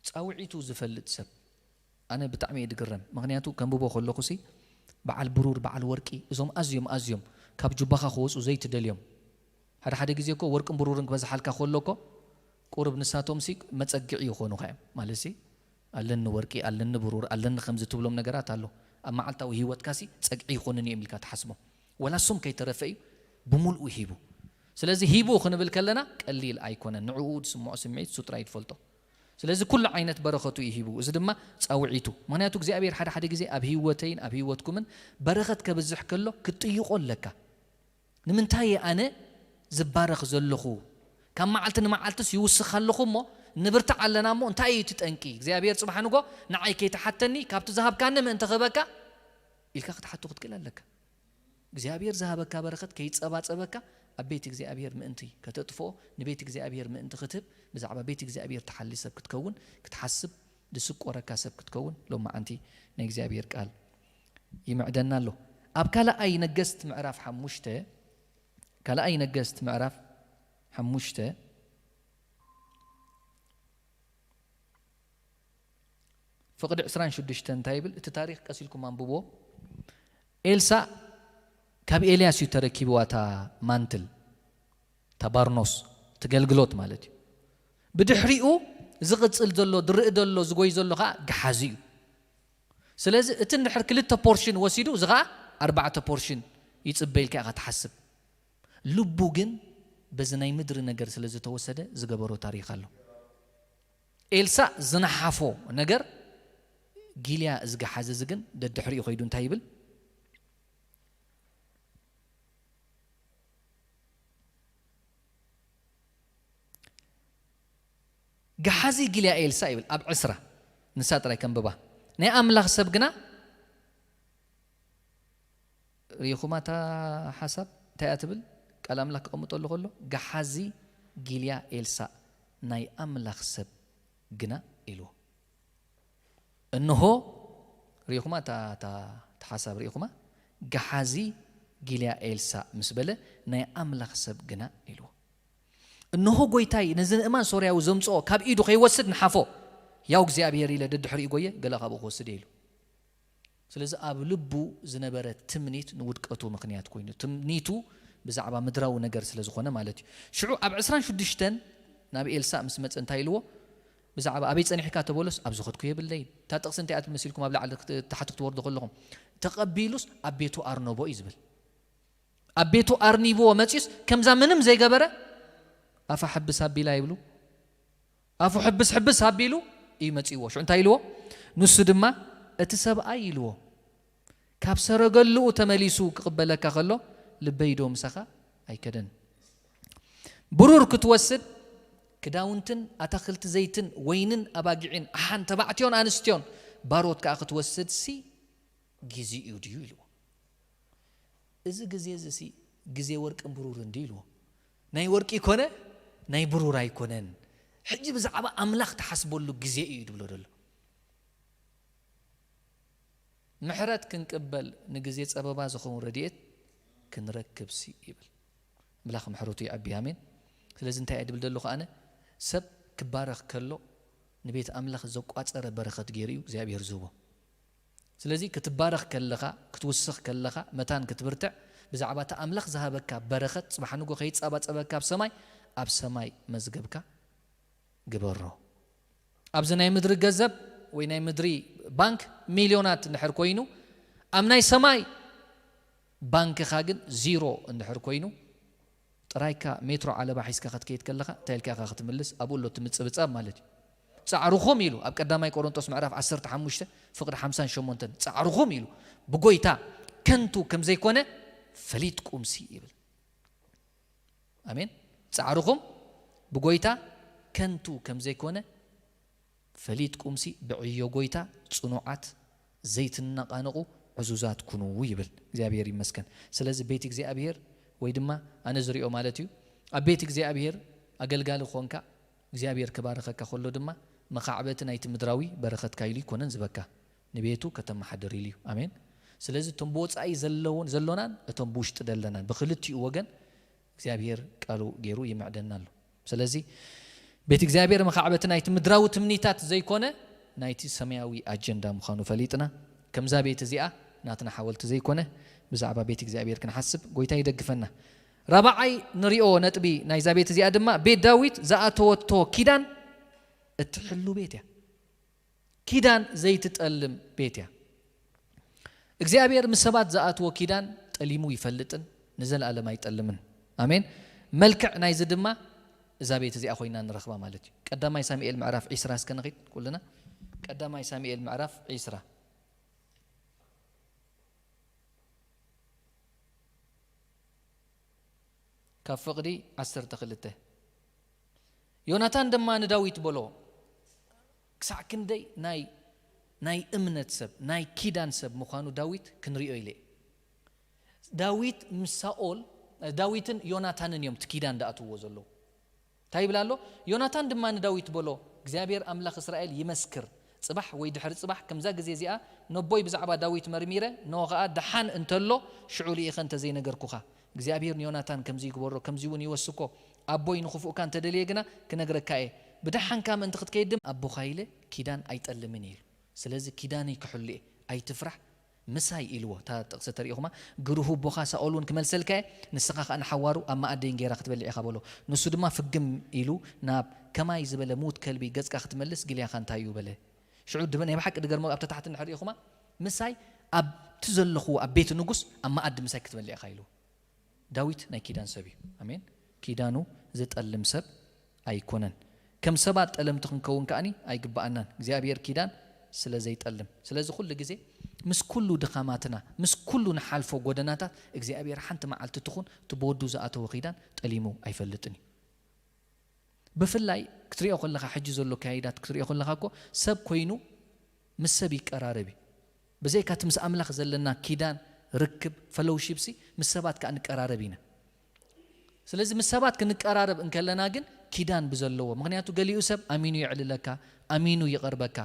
ጻውዒቱ ዝፈልጥ ሰብ፣ ኣነ ብጣዕሚ እየ ድግረም። ምኽንያቱ ከንብቦ ከለኹሲ በዓል ብሩር፣ በዓል ወርቂ፣ እዞም ኣዝዮም ኣዝዮም ካብ ጁባኻ ክወጹ ዘይትደልዮም። ሓደ ሓደ ግዜ እኮ ወርቅን ብሩርን ክበዝሓልካ ከሎ እኮ ቁሩብ ንሳቶምሲ መጸግዒ ይኾኑኻ እዮም። ማለትሲ ኣለኒ ወርቂ፣ ኣለኒ ብሩር፣ ኣለኒ ከምዚ ትብሎም ነገራት ኣሎ። ኣብ መዓልታዊ ህይወትካሲ ጸግዒ ይኾኑኒ እዮም ኢልካ ትሓስቦም። ወላ እሶም ከይተረፈ እዩ ብምልኡ ሂቡ። ስለዚ ሂቡ ክንብል ከለና ቀሊል ኣይኮነን። ንዕኡ ዝስምዖ ስምዒት እሱ ጥራይ ትፈልጦ። ስለዚ ኩሉ ዓይነት በረኸቱ እዩ ሂቡ። እዚ ድማ ጻውዒቱ። ምኽንያቱ እግዚኣብሔር ሓደ ሓደ ግዜ ኣብ ህይወተይን ኣብ ህይወትኩምን በረኸት ከብዝሕ ከሎ ክትጥይቖ ኣለካ። ንምንታይ እየ ኣነ ዝባረኽ ዘለኹ? ካብ መዓልቲ ንመዓልትስ ይውስኽ ኣለኹ እሞ ንብርታዕ ኣለና እሞ እንታይ እዩ እቲ ጠንቂ? እግዚኣብሔር ጽባሕ ንጎ ንዓይ ከይትሓተኒ ካብቲ ዝሃብካኒ ምእንቲ ክህበካ ኢልካ ክትሓቶ ክትክእል ኣለካ። እግዚኣብሔር ዝሃበካ በረኸት ከይጸባጸበካ ኣብ ቤት እግዚኣብሔር ምእንቲ ከተጥፍኦ፣ ንቤት እግዚኣብሔር ምእንቲ ክትህብ፣ ብዛዕባ ቤት እግዚኣብሔር ትሓሊ ሰብ ክትከውን ክትሓስብ ዝስቆረካ ሰብ ክትከውን ሎማዓንቲ ናይ እግዚኣብሔር ቃል ይምዕደና ኣሎ። ኣብ ካልኣይ ነገስት ምዕራፍ ሓሙሽተ፣ ካልኣይ ነገስት ምዕራፍ ሓሙሽተ ፍቕዲ ዕስራን ሽዱሽተን እንታይ ይብል? እቲ ታሪኽ ቀስ ኢልኩም ኣንብብዎ። ኤልሳእ ካብ ኤልያስ እዩ ተረኪብዋ እታ ማንትል፣ እታ ባርኖስ፣ እቲ ገልግሎት ማለት እዩ። ብድሕሪኡ ዝቕጽል ዘሎ፣ ዝርኢ ዘሎ፣ ዝጎይ ዘሎ ኸዓ ገሓዚ እዩ። ስለዚ እቲ እንድሕር ክልተ ፖርሽን ወሲዱ፣ እዚ ኸዓ ኣርባዕተ ፖርሽን ይጽበ ኢልካ ኢኻ ትሓስብ። ልቡ ግን በዚ ናይ ምድሪ ነገር ስለ ዝተወሰደ ዝገበሮ ታሪኽ ኣሎ። ኤልሳእ ዝነሓፎ ነገር ጊልያ እዚ ገሓዚ እዚ ግን ደድሕሪኡ ከይዱ እንታይ ይብል? ገሓዚ ጊልያ ኤልሳእ ይብል ኣብ ዕስራ፣ ንሳ ጥራይ ከንብባ። ናይ ኣምላኽ ሰብ ግና ርኢኹማ እታ ሓሳብ እንታይ እያ ትብል? ቃል ኣምላኽ ክቐምጠሉ ከሎ፣ ገሓዚ ጊልያ ኤልሳእ ናይ ኣምላኽ ሰብ ግና ኢልዎ። እንሆ፣ ርኢኹማ እታ፣ እታ፣ እታ ሓሳብ ርኢኹማ? ገሓዚ ጊልያ ኤልሳእ ምስ በለ፣ ናይ ኣምላኽ ሰብ ግና ኢልዎ። እንሆ፣ ጎይታይ ነዚ ንእማን ሶርያዊ ዘምጽኦ ካብ ኢዱ ከይወስድ ንሓፎ። ያው እግዚኣብሔር ኢለ ደድሕሪኡ ጎየ፣ ገለ ካብኡ ክወስድ እየ ኢሉ። ስለዚ ኣብ ልቡ ዝነበረ ትምኒት ንውድቀቱ ምኽንያት ኮይኑ፣ ትምኒቱ ብዛዕባ ምድራዊ ነገር ስለ ዝኾነ ማለት እዩ። ሽዑ ኣብ ዕስራን ሽዱሽተን ናብ ኤልሳእ ምስ መጸ እንታይ ኢልዎ? ብዛዕባ ኣበይ ጸኒሕካ ተበሎስ፣ ኣብ ዝኸድኩ የብለይን። እታ ጥቕሲ እንታይ እያ ትብል መሲልኩም ኣብ ላዕሊ ክት-፣ ታሕቲ ክትወርዱ ከለኹም? ተቐቢሉስ ኣብ ቤቱ ኣርነቦ እዩ ዝብል። ኣብ ቤቱ ኣርኒብዎ መጺኡስ ከምዛ ምንም ዘይገበረ ኣፋ ሕብስ ኣቢላ ይብሉ። ኣፉ ሕብስ ሕብስ ኣቢሉ እዩ መጺእዎ። ሽዑ እንታይ ኢልዎ? ንሱ ድማ፣ "እቲ ሰብኣይ" ኢልዎ፣ "ካብ ሰረገሉኡ ተመሊሱ ክቕበለካ ከሎ ልበይ ዶ ምሳኻ ኣይከደን?" ብሩር ክትወስድ ክዳውንትን ኣታኽልቲ ዘይትን ወይንን ኣባጊዕን ኣሓን ተባዕትዮን ኣንስትዮን ባሮት ከኣ ክትወስድ ሲ ግዜኡ ድዩ ኢልዎ። እዚ ግዜ እዚ ሲ ግዜ ወርቅን ብሩርን ድዩ ኢልዎ። ናይ ወርቂ ይኮነ ናይ ብሩር ኣይኮነን። ሕጂ ብዛዕባ ኣምላኽ ትሓስበሉ ግዜ እዩ ድብሎ ዘሎ። ምሕረት ክንቅበል ንግዜ ጸበባ ዝኸውን ረድኤት ክንረክብ ሲ ይብል። ኣምላኽ ምሕረቱ ይዐቢ። ኣሜን። ስለዚ እንታይ እየ ድብል ዘለኹ ኣነ? ሰብ ክባረኽ ከሎ ንቤት ኣምላኽ ዘቋጸረ በረኸት ገይሩ እዩ እግዚኣብሔር ዝህቦ። ስለዚ ክትባረኽ ከለኻ፣ ክትውስኽ ከለኻ፣ መታን ክትብርትዕ ብዛዕባ እቲ ኣምላኽ ዝሃበካ በረኸት ጽባሕ ንጎ ከይጻባጸበካ ኣብ ሰማይ፣ ኣብ ሰማይ መዝገብካ ግበሮ። ኣብዚ ናይ ምድሪ ገንዘብ ወይ ናይ ምድሪ ባንክ ሚልዮናት እንድሕር ኮይኑ፣ ኣብ ናይ ሰማይ ባንክኻ ግን ዚሮ እንድሕር ኮይኑ፣ ጥራይካ ሜትሮ ዓለባ ሒዝካ ክትከይድ ከለኻ እንታይ ኢልካ ኢኻ ክትምልስ? ኣብኡ ኣሎ እቲ ምጽብጻብ ማለት እዩ። ጻዕርኹም ኢሉ ኣብ ቀዳማይ ቆሮንጦስ ምዕራፍ ዓሰርተ ሓሙሽተ ፍቕዲ ሓምሳን ሸሞንተን፣ ጻዕርኹም ኢሉ ብጎይታ ከንቱ ከም ዘይኮነ ፈሊጥኩምሲ ይብል። ኣሜን። ጻዕርኹም ብጎይታ ከንቱ ከም ዘይኮነ ፈሊጥኩምሲ ብዕዮ ጎይታ ጽኑዓት ዘይትነቓነቑ ዕዙዛት ኩኑ ይብል። እግዚኣብሔር ይመስገን። ስለዚ ቤት እግዚኣብሔር ወይ ድማ ኣነ ዝሪኦ ማለት እዩ፣ ኣብ ቤት እግዚኣብሔር ኣገልጋሊ ኾንካ እግዚኣብሔር ክባርኸካ ከሎ ድማ መኻዕበቲ ናይቲ ምድራዊ በረኸትካ ኢሉ ይኮነን ዝበካ፣ ንቤቱ ከተመሓድር ኢሉ እዩ። ኣሜን። ስለዚ እቶም ብወጻኢ ዘለውን ዘሎናን እቶም ብውሽጢ ደለናን ብክልቲኡ ወገን እግዚኣብሔር ቃሉ ገይሩ ይምዕደና ኣሎ። ስለዚ ቤት እግዚኣብሔር መኻዕበቲ ናይቲ ምድራዊ ትምኒታት ዘይኮነ ናይቲ ሰማያዊ ኣጀንዳ ምዃኑ ፈሊጥና፣ ከምዛ ቤት እዚኣ ናትና ሓወልቲ ዘይኮነ ብዛዕባ ቤት እግዚኣብሔር ክንሓስብ ጎይታ ይደግፈና። ራብዓይ ንሪኦ ነጥቢ ናይዛ ቤት እዚኣ ድማ ቤት ዳዊት ዝኣተወቶ ኪዳን እትሕሉ ቤት እያ። ኪዳን ዘይትጠልም ቤት እያ። እግዚኣብሔር ምስ ሰባት ዝኣትዎ ኪዳን ጠሊሙ ይፈልጥን ንዘለኣለም ኣይጠልምን። ኣሜን። መልክዕ ናይዚ ድማ እዛ ቤት እዚኣ ኮይና ንረኽባ ማለት እዩ። ቀዳማይ ሳሙኤል ምዕራፍ ዒስራ እስከ ንኺድ ኩልና። ቀዳማይ ሳሙኤል ምዕራፍ ዒስራ። ካብ ፍቕዲ ዓሰርተ ክልተ። ዮናታን ድማ ንዳዊት በሎ፣ ክሳዕ ክንደይ ናይ፣ ናይ እምነት ሰብ፣ ናይ ኪዳን ሰብ ምዃኑ ዳዊት ክንሪኦ ኢለ እየ። ዳዊት ምስ ሳኦል፣ ዳዊትን ዮናታንን እዮም እቲ ኪዳን ዝኣትውዎ ዘለዉ። እንታይ ይብል ኣሎ? ዮናታን ድማ ንዳዊት በሎ፣ እግዚኣብሔር ኣምላኽ እስራኤል ይመስክር፣ ጽባሕ ወይ ድሕሪ ጽባሕ ከምዛ ግዜ እዚኣ ነቦይ ብዛዕባ ዳዊት መርሚረ፣ እንሆ ኸኣ ደሓን እንተሎ ሽዑ ልኢኸ እንተ ዘይነገርኩኻ። እግዚኣብሔር ንዮናታን ከምዚ ይግበሮ፣ ከምዚ እውን ይወስኮ፣ ኣቦይ ንኽፉእካ እንተደልየ ግና ክነግረካ እየ። ብደሓንካ ምእንቲ ክትከይድ ድማ ኣቦኻ ኢለ ኪዳን ኣይጠልምን እየ ኢሉ። ስለዚ ኪዳነይ ክሕሉ እየ፣ ኣይትፍራሕ፣ ምሳይ ኢልዎ። እታ ጥቕሲ ተሪኢኹማ፣ ግሩህ ኣቦኻ ሳኦል እውን ክመልሰልካ እየ፣ ንስኻ ኸኣ ንሓዋሩ ኣብ መኣደይ እንጌራ ክትበልዕ ኢኻ በሎ። ንሱ ድማ ፍግም ኢሉ ናብ ከማይ ዝበለ ምዉት ከልቢ ገጽካ ክትመልስ ግልያኻ እንታይ እዩ በለ። ሽዑ ድበ ናይ ብሓቂ ድገርሞ ኣብታ ታሕቲ እንድሕር ርኢኹማ፣ ምሳይ ኣብቲ ዘለኹዎ ኣብ ቤት ንጉስ ኣብ መኣዲ ምሳይ ክትበልዕ ኢኻ ኢልዎ። ዳዊት ናይ ኪዳን ሰብ እዩ። ኣሜን። ኪዳኑ ዝጠልም ሰብ ኣይኮነን። ከም ሰባት ጠለምቲ ክንከውን ከኣኒ ኣይግብኣናን። እግዚኣብሔር ኪዳን ስለ ዘይጠልም። ስለዚ ኩሉ ግዜ ምስ ኩሉ ድኻማትና፣ ምስ ኩሉ ንሓልፎ ጎደናታት እግዚኣብሔር ሓንቲ መዓልቲ ትኹን እቲ ብወዱ ዝኣተወ ኪዳን ጠሊሙ ኣይፈልጥን እዩ። ብፍላይ ክትሪኦ ከለኻ፣ ሕጂ ዘሎ ኣካይዳት ክትሪኦ ከለኻ እኮ ሰብ ኮይኑ ምስ ሰብ ይቀራረብ እዩ። ብዘይካ እቲ ምስ ኣምላኽ ዘለና ኪዳን፣ ርክብ፣ ፈሎውሺፕ ሲ ምስ ሰባት ከኣ ንቀራረብ ኢና። ስለዚ ምስ ሰባት ክንቀራረብ እንከለና ግን ኪዳን ብዘለዎ፣ ምኽንያቱ ገሊኡ ሰብ ኣሚኑ የዕልለካ፣ ኣሚኑ ይቐርበካ።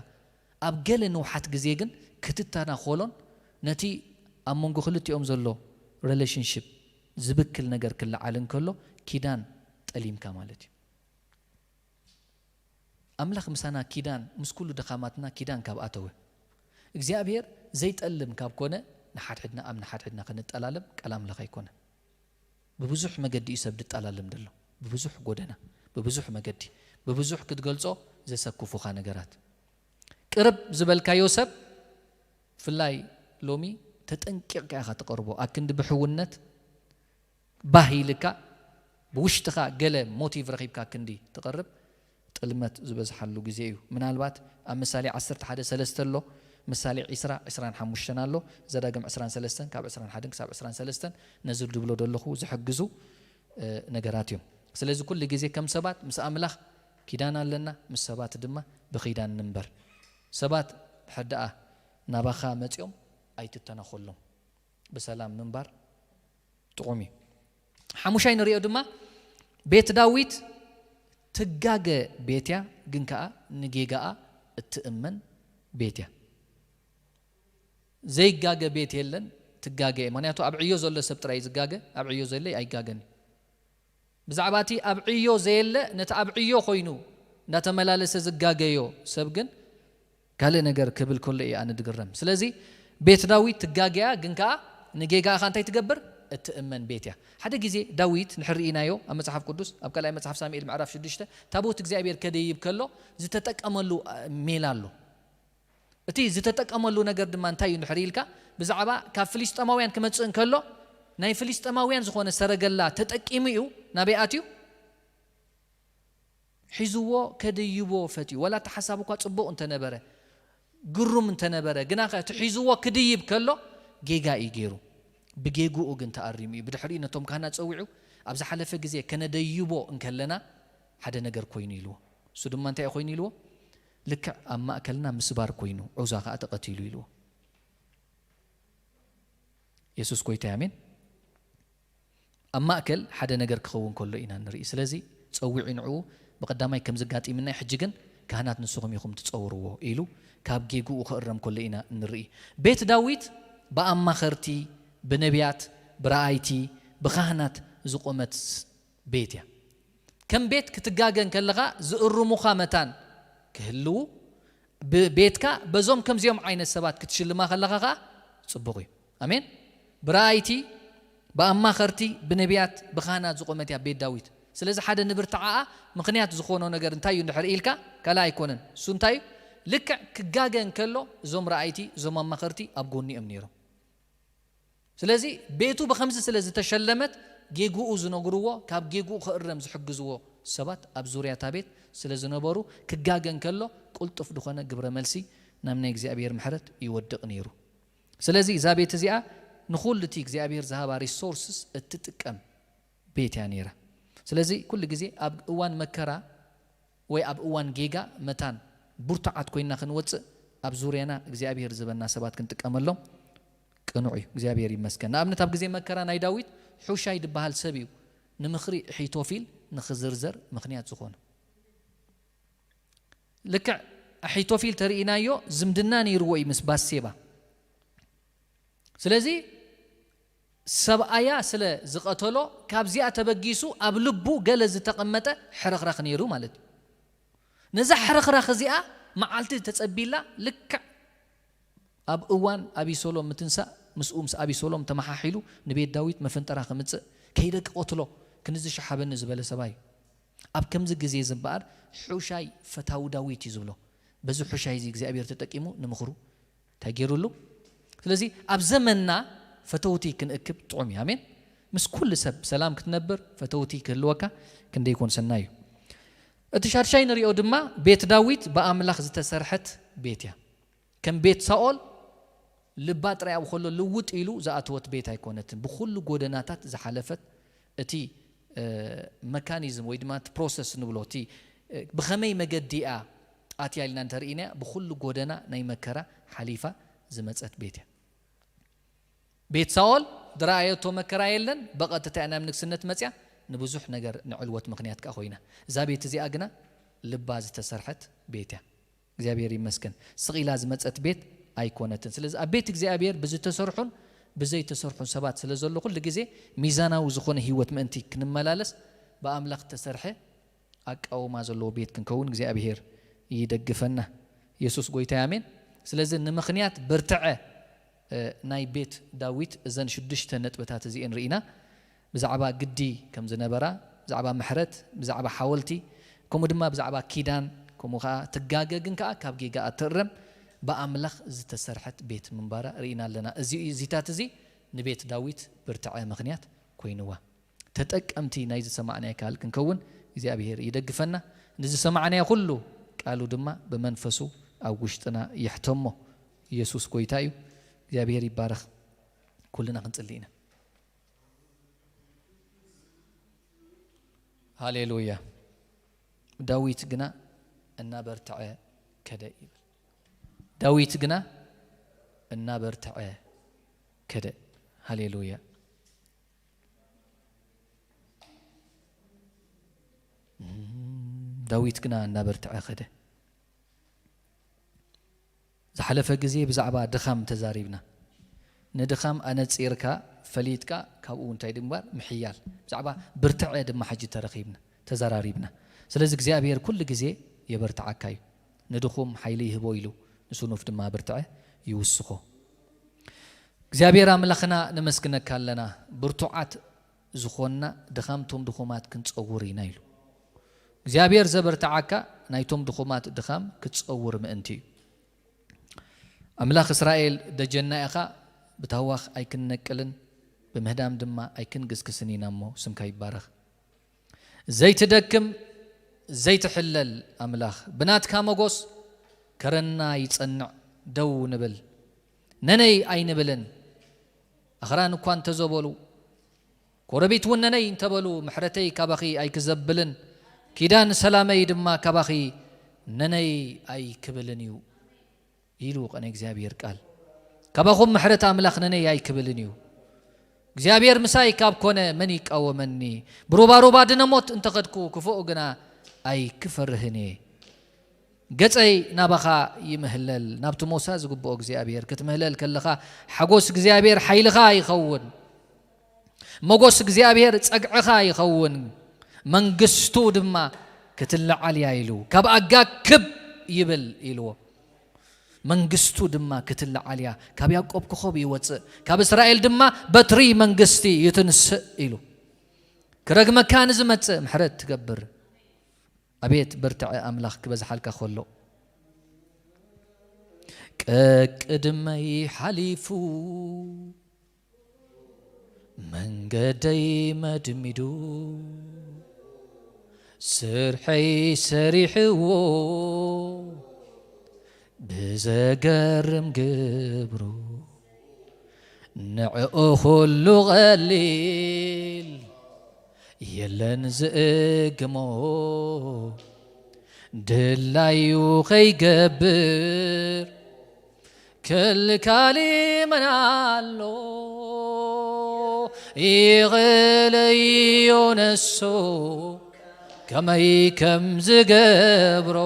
ኣብ ገለ ንውሓት ግዜ ግን ክትተናኾሎን ነቲ ኣብ መንጎ ክልቲኦም ዘሎ ሪሌሽንሺፕ ዝብክል ነገር ክለዓል እንከሎ ኪዳን ጠሊምካ ማለት እዩ። ኣምላኽ ምሳና ኪዳን፣ ምስ ኩሉ ድኻማትና ኪዳን ካብ ኣተወ፣ እግዚኣብሔር ዘይጠልም ካብ ኮነ፣ ንሓድሕድና ኣብ ንሓድሕድና ክንጠላለም ቃል ኣምላኽ ኣይኮነን። ብብዙሕ መገዲ እዩ ሰብ ድጠላለም ዘሎ። ብብዙሕ ጎደና፣ ብብዙሕ መገዲ፣ ብብዙሕ ክትገልጾ ዘሰክፉኻ ነገራት። ቅርብ ዝበልካዮ ሰብ፣ ብፍላይ ሎሚ፣ ተጠንቂቕካ ኢኻ ትቐርቦ። ኣክንዲ ብሕውነት ባህ ኢልካ፣ ብውሽጥኻ ገለ ሞቲቭ ረኺብካ ክንዲ ትቐርብ፣ ጥልመት ዝበዝሓሉ ግዜ እዩ። ምናልባት ኣብ ምሳሌ ዓሰርተ ሓደ ሰለስተ ኣሎ፣ ምሳሌ ዒስራ፣ ዒስራን ሓሙሽተን ኣሎ፣ ዘዳግም ዒስራን ሰለስተን፣ ካብ ዒስራን ሓደን ክሳብ ዒስራን ሰለስተን፣ ነዚ ድብሎ ዘለኹ ዝሕግዙ፣ እ፣ ነገራት እዮም። ስለዚ ኩሉ ግዜ ከም ሰባት ምስ ኣምላኽ ኪዳን ኣለና፣ ምስ ሰባት ድማ ብኺዳን ንንበር። ሰባት ድሕር ደኣ ናባኻ መጺኦም ኣይትተናኾሎም። ብሰላም ምንባር ጥዑም እዩ። ሓሙሻይ ንሪኦ ድማ፣ ቤት ዳዊት ትጋገ ቤት እያ፣ ግን ከኣ ንጌጋኣ እትእመን ቤት እያ። ዘይጋገ ቤት የለን፣ ትጋገ እየ። ምኽንያቱ ኣብ ዕዮ ዘሎ ሰብ ጥራይ እዩ ዝጋገ፣ ኣብ ዕዮ ዘየለ ኣይጋገን እዩ። ብዛዕባ እቲ ኣብ ዕዮ ዘየለ፣ ነቲ ኣብ ዕዮ ኮይኑ እንዳተመላለሰ ዝጋገዮ ሰብ ግን ካልእ ነገር ክብል ከሎ እየ ኣነ ድግረም። ስለዚ ቤት ዳዊት ትጋገያ፣ ግን ከኣ ንጌጋኻ እንታይ ትገብር? እትእመን ቤት እያ። ሓደ ግዜ ዳዊት ንሕርኢናዮ ኣብ መጽሓፍ ቅዱስ፣ ኣብ ካልኣይ መጽሓፍ ሳሙኤል ምዕራፍ ሽዱሽተ፣ ታቦት እግዚኣብሔር ከደይብ ከሎ ዝተጠቀመሉ፣ እ፣ ሜላ ኣሎ። እቲ ዝተጠቀመሉ ነገር ድማ እንታይ እዩ እንድሕር ኢልካ፣ ብዛዕባ ካብ ፍልስጤማውያን ክመጽእ እንከሎ፣ ናይ ፍልስጤማውያን ዝኾነ ሰረገላ ተጠቂሙ እዩ ናበይ ኣትዩ? ሒዝዎ ከደይቦ ፈትዩ። ወላ እቲ ሓሳብ እኳ ጽቡቕ እንተነበረ፣ ግሩም እንተነበረ፣ ግና ከ እቲ ሒዝዎ ክድይብ ከሎ ጌጋ እዩ ገይሩ። ብጌግኡ ግን ተኣሪሙ እዩ። ብድሕሪኡ ነቶም ካህናት ጸዊዑ፣ ኣብ ዝሓለፈ ግዜ ከነደይቦ እንከለና ሓደ ነገር ኮይኑ ኢልዎ። እሱ ድማ እንታይ እዩ ኮይኑ ኢልዎ? ልክዕ ኣብ ማእከልና ምስባር ኮይኑ፣ ዑዛ ከኣ ተቐቲሉ ኢልዎ። የሱስ ጎይታ እዩ፣ ኣሜን። ኣብ ማእከል ሓደ ነገር ክኸውን ከሎ ኢና ንርኢ። ስለዚ ጸዊዑ ንዕኡ ብቐዳማይ ከም ዘጋጢምና፣ ሕጂ ግን ካህናት ንስኹም ኢኹም ትጸውርዎ ኢሉ ካብ ጌግኡ ክእረም ከሎ ኢና ንርኢ። ቤት ዳዊት ብኣማኸርቲ፣ ብነቢያት፣ ብረኣይቲ፣ ብኻህናት ዝቖመት ቤት እያ። ከም ቤት ክትጋገ እንከለኻ ዝእርሙኻ መታን ክህልዉ፣ ብ-፣ ቤትካ በዞም ከምዚኦም ዓይነት ሰባት ክትሽልማ ከለኻ ኸኣ ጽቡቕ እዩ። ኣሜን። ብረኣይቲ፣ ብኣማኸርቲ፣ ብነቢያት፣ ብኻህናት ዝቖመት እያ ቤት ዳዊት። ስለዚ ሓደ ንብርትዓኣ ምኽንያት ዝኾኖ ነገር እንታይ እዩ እንድሕር ኢልካ፣ ካልእ ኣይኮነን። እሱ እንታይ እዩ? ልክዕ ክጋገ እንከሎ እዞም ረኣይቲ፣ እዞም ኣማኸርቲ ኣብ ጎኒ እዮም ነይሮም። ስለዚ ቤቱ ብኸምዚ ስለ ዝተሸለመት፣ ጌግኡ ዝነግርዎ፣ ካብ ጌግኡ ክእረም ዝሕግዝዎ ሰባት ኣብ ዙርያ እታ ቤት ስለ ዝነበሩ፣ ክጋገ እንከሎ ቅልጡፍ ዝኾነ ግብረ መልሲ ናብ ናይ እግዚኣብሔር ምሕረት ይወድቕ ነይሩ። ስለዚ እዛ ቤት እዚኣ ንኹሉ እቲ እግዚኣብሔር ዝሃባ ሪሶርስስ እትጥቀም ቤት እያ ነይራ። ስለዚ ኩሉ ግዜ ኣብ እዋን መከራ ወይ ኣብ እዋን ጌጋ መታን ብርቱዓት ኮይንና ክንወጽእ፣ ኣብ ዙርያና እግዚኣብሔር ዝህበና ሰባት ክንጥቀመሎም ቅኑዕ እዩ። እግዚኣብሔር ይመስገን። ንኣብነት ኣብ ግዜ መከራ ናይ ዳዊት ሑሻይ ዝበሃል ሰብ እዩ ንምኽሪ ኣሒቶፊል ንኽዝርዘር ምኽንያት ዝኾነ። ልክዕ ኣሒቶፊል ተርእይናዮ ዝምድና ነይርዎ እዩ ምስ ባሴባ። ስለዚ ሰብኣያ ስለ ዝቐተሎ ካብዚኣ ተበጊሱ ኣብ ልቡ ገለ ዝተቐመጠ ሕርኽራኽ ነይሩ ማለት እዩ። ነዛ ሕርኽራኽ እዚኣ መዓልቲ ተጸቢላ ልክዕ ኣብ እዋን ኣቢሰሎም ምትንሳእ ምስኡ ምስ ኣቢሰሎም ተመሓሒሉ ንቤት ዳዊት መፈንጠራ ከምጽእ ከይደ ክቐትሎ ክንዚ ሸሓበኒ ዝበለ ሰብኣይ እዩ። ኣብ ከምዚ ግዜ እዚ እምበኣር ሑሻይ ፈታዊ ዳዊት እዩ ዝብሎ። በዚ ሑሻይ እዚ እግዚኣብሔር ተጠቂሙ ንምኽሩ እንታይ ገይሩሉ? ስለዚ ኣብ ዘመንና ፈተውቲ ክንእክብ ጥዑም እዩ። ኣሜን። ምስ ኩሉ ሰብ ሰላም ክትነብር ፈተውቲ ክህልወካ ክንደይ ይኮን ሰናይ እዩ። እቲ ሻድሻይ ንሪኦ ድማ ቤት ዳዊት ብኣምላኽ ዝተሰርሐት ቤት እያ። ከም ቤት ሳኦል ልባ ጥራይ ኣብ ከሎ ልውጥ ኢሉ ዝኣተወት ቤት ኣይኮነትን። ብኩሉ ጎደናታት ዝሓለፈት፣ እቲ፣ እ፣ መካኒዝም ወይ ድማ እቲ ፕሮሰስ ንብሎ፣ እቲ፣ እ፣ ብኸመይ መገዲ እያ ኣትያ ኢልና እንተርኢናያ፣ ብኩሉ ጎደና ናይ መከራ ሓሊፋ ዝመጸት ቤት እያ። ቤት ሳኦል ዝረኣየቶ መከራ የለን፣ ብቐጥታ እያ ናብ ንግስነት መጽያ፣ ንብዙሕ ነገር ንዕልወት ምኽንያት ከኣ ኮይና። እዛ ቤት እዚኣ ግና ልባ ዝተሰርሐት ቤት እያ። እግዚኣብሔር ይመስገን። ስቕ ኢላ ዝመጸት ቤት ኣይኮነትን። ስለዚ ኣብ ቤት እግዚኣብሔር ብዝተሰርሑን ብዘይተሰርሑን ሰባት ስለ ዘሎ፣ ኩሉ ግዜ ሚዛናዊ ዝኾነ ህይወት ምእንቲ ክንመላለስ፣ ብኣምላኽ እተሰርሐ ኣቃውማ ዘለዎ ቤት ክንከውን እግዚኣብሔር ይደግፈና። የሱስ ጎይታ፣ ኣሜን። ስለዚ ንምኽንያት ብርትዐ እ፣ ናይ ቤት ዳዊት እዘን ሽዱሽተ ነጥብታት እዚኤን ርኢና። ብዛዕባ ግዲ ከም ዝነበራ፣ ብዛዕባ ምሕረት፣ ብዛዕባ ሓወልቲ፣ ከምኡ ድማ ብዛዕባ ኪዳን፣ ከምኡ ኸዓ ትጋገ ግን ከኣ ካብ ጌጋኣ ትእረም፣ ብኣምላኽ ዝተሰርሐት ቤት ምንባራ ርኢና ኣለና። እዚ፣ እዚታት እዚ ንቤት ዳዊት ብርትዐ ምኽንያት ኮይንዋ። ተጠቀምቲ ናይ ዝሰማዕናዮ ካል ክንከውን እግዚኣብሔር ይደግፈና። ንዝሰማዕናዮ ኩሉ ቃሉ ድማ ብመንፈሱ ኣብ ውሽጥና ይሕተሞ። ኢየሱስ ጎይታ እዩ። እግዚኣብሔር ይባረኽ። ኩልና ክንጽሊ ኢና። ሃሌሉያ። ዳዊት ግና እናበርትዐ ከደ ይብል። ዳዊት ግና እናበርትዐ ከደ። ሃሌሉያ። ዳዊት ግና እናበርትዐ ከደ። ዝሓለፈ ግዜ ብዛዕባ ድኻም ተዛሪብና። ንድኻም ኣነጺርካ ፈሊጥካ ካብኡ እንታይ ድንባር ምሕያል። ብዛዕባ ብርትዐ ድማ ሕጂ ተረኺብና፣ ተዘራሪብና። ስለዚ እግዚኣብሔር ኩሉ ግዜ የበርትዓካ እዩ። ንድኹም ሓይሊ ይህቦ ኢሉ፣ ንስኑፍ ድማ ብርትዐ ይውስኾ። እግዚኣብሔር ኣምላኽና ነመስግነካ ኣለና። ብርቱዓት ዝኾንና ድኻምቶም ድኹማት ክንጸውር ኢና ኢሉ። እግዚኣብሔር ዘበርትዓካ ናይቶም ድኹማት ድኻም ክትጸውር ምእንቲ እዩ። ኣምላኽ እስራኤል ደጀና ኢኻ፣ ብታህዋኽ ኣይክንነቅልን ብምህዳም ድማ ኣይክንግስግስን ኢና እሞ ስምካ ይባረኽ። ዘይትደክም ዘይትሕለል ኣምላኽ ብናትካ መጎስ ከረና ይጸንዕ ደው ንብል። ነነይ ኣይንብልን። ኣኽራን እኳ እንተዘበሉ፣ ኮረቢት እውን ነነይ እንተበሉ፣ ምሕረተይ ካባኺ ኣይክዘብልን፣ ኪዳን ሰላመይ ድማ ካባኺ ነነይ ኣይክብልን እዩ ኢሉ ቐነ እግዚኣብሔር ቃል። ካባኹም ምሕረት ኣምላኽ ነነይ ኣይክብልን እዩ። እግዚኣብሔር ምሳይ ካብ ኮነ መን ይቃወመኒ? ብሩባሩባ ድነሞት እንተኸድኩ ክፉእ ግና ኣይክፈርህን እየ። ገጸይ ናባኻ ይምህለል። ናብቲ ሞሳ ዝግብኦ እግዚኣብሔር ክትምህለል ከለኻ ሓጎስ እግዚኣብሔር ሓይልኻ ይኸውን። መጎስ እግዚኣብሔር ጸግዕኻ ይኸውን። መንግስቱ ድማ ክትለዓል እያ ኢሉ ካብ ኣጋግ ክብ ይብል ኢልዎ። መንግስቱ ድማ ክትለዓል እያ፣ ካብ ያዕቆብ ኮኸብ ይወጽእ፣ ካብ እስራኤል ድማ በትሪ መንግስቲ ይትንስእ ኢሉ። ክረግመካ ንዝመጽእ ምሕረት ትገብር። ኣቤት በርትዐ ኣምላኽ ክበዝሓልካ ከሎ። ቀቅድመይ ሓሊፉ መንገደይ መድሚዱ ስርሐይ ሰሪሕዎ ብዘገርም ግብሩ ንዕኡ ኩሉ ቐሊል የለን ዝእግሞ ድላዩ ከይገብር ክልካሊ መን ኣሎ ይቕለዮ ነሱ ከመይ ከም ዝገብሮ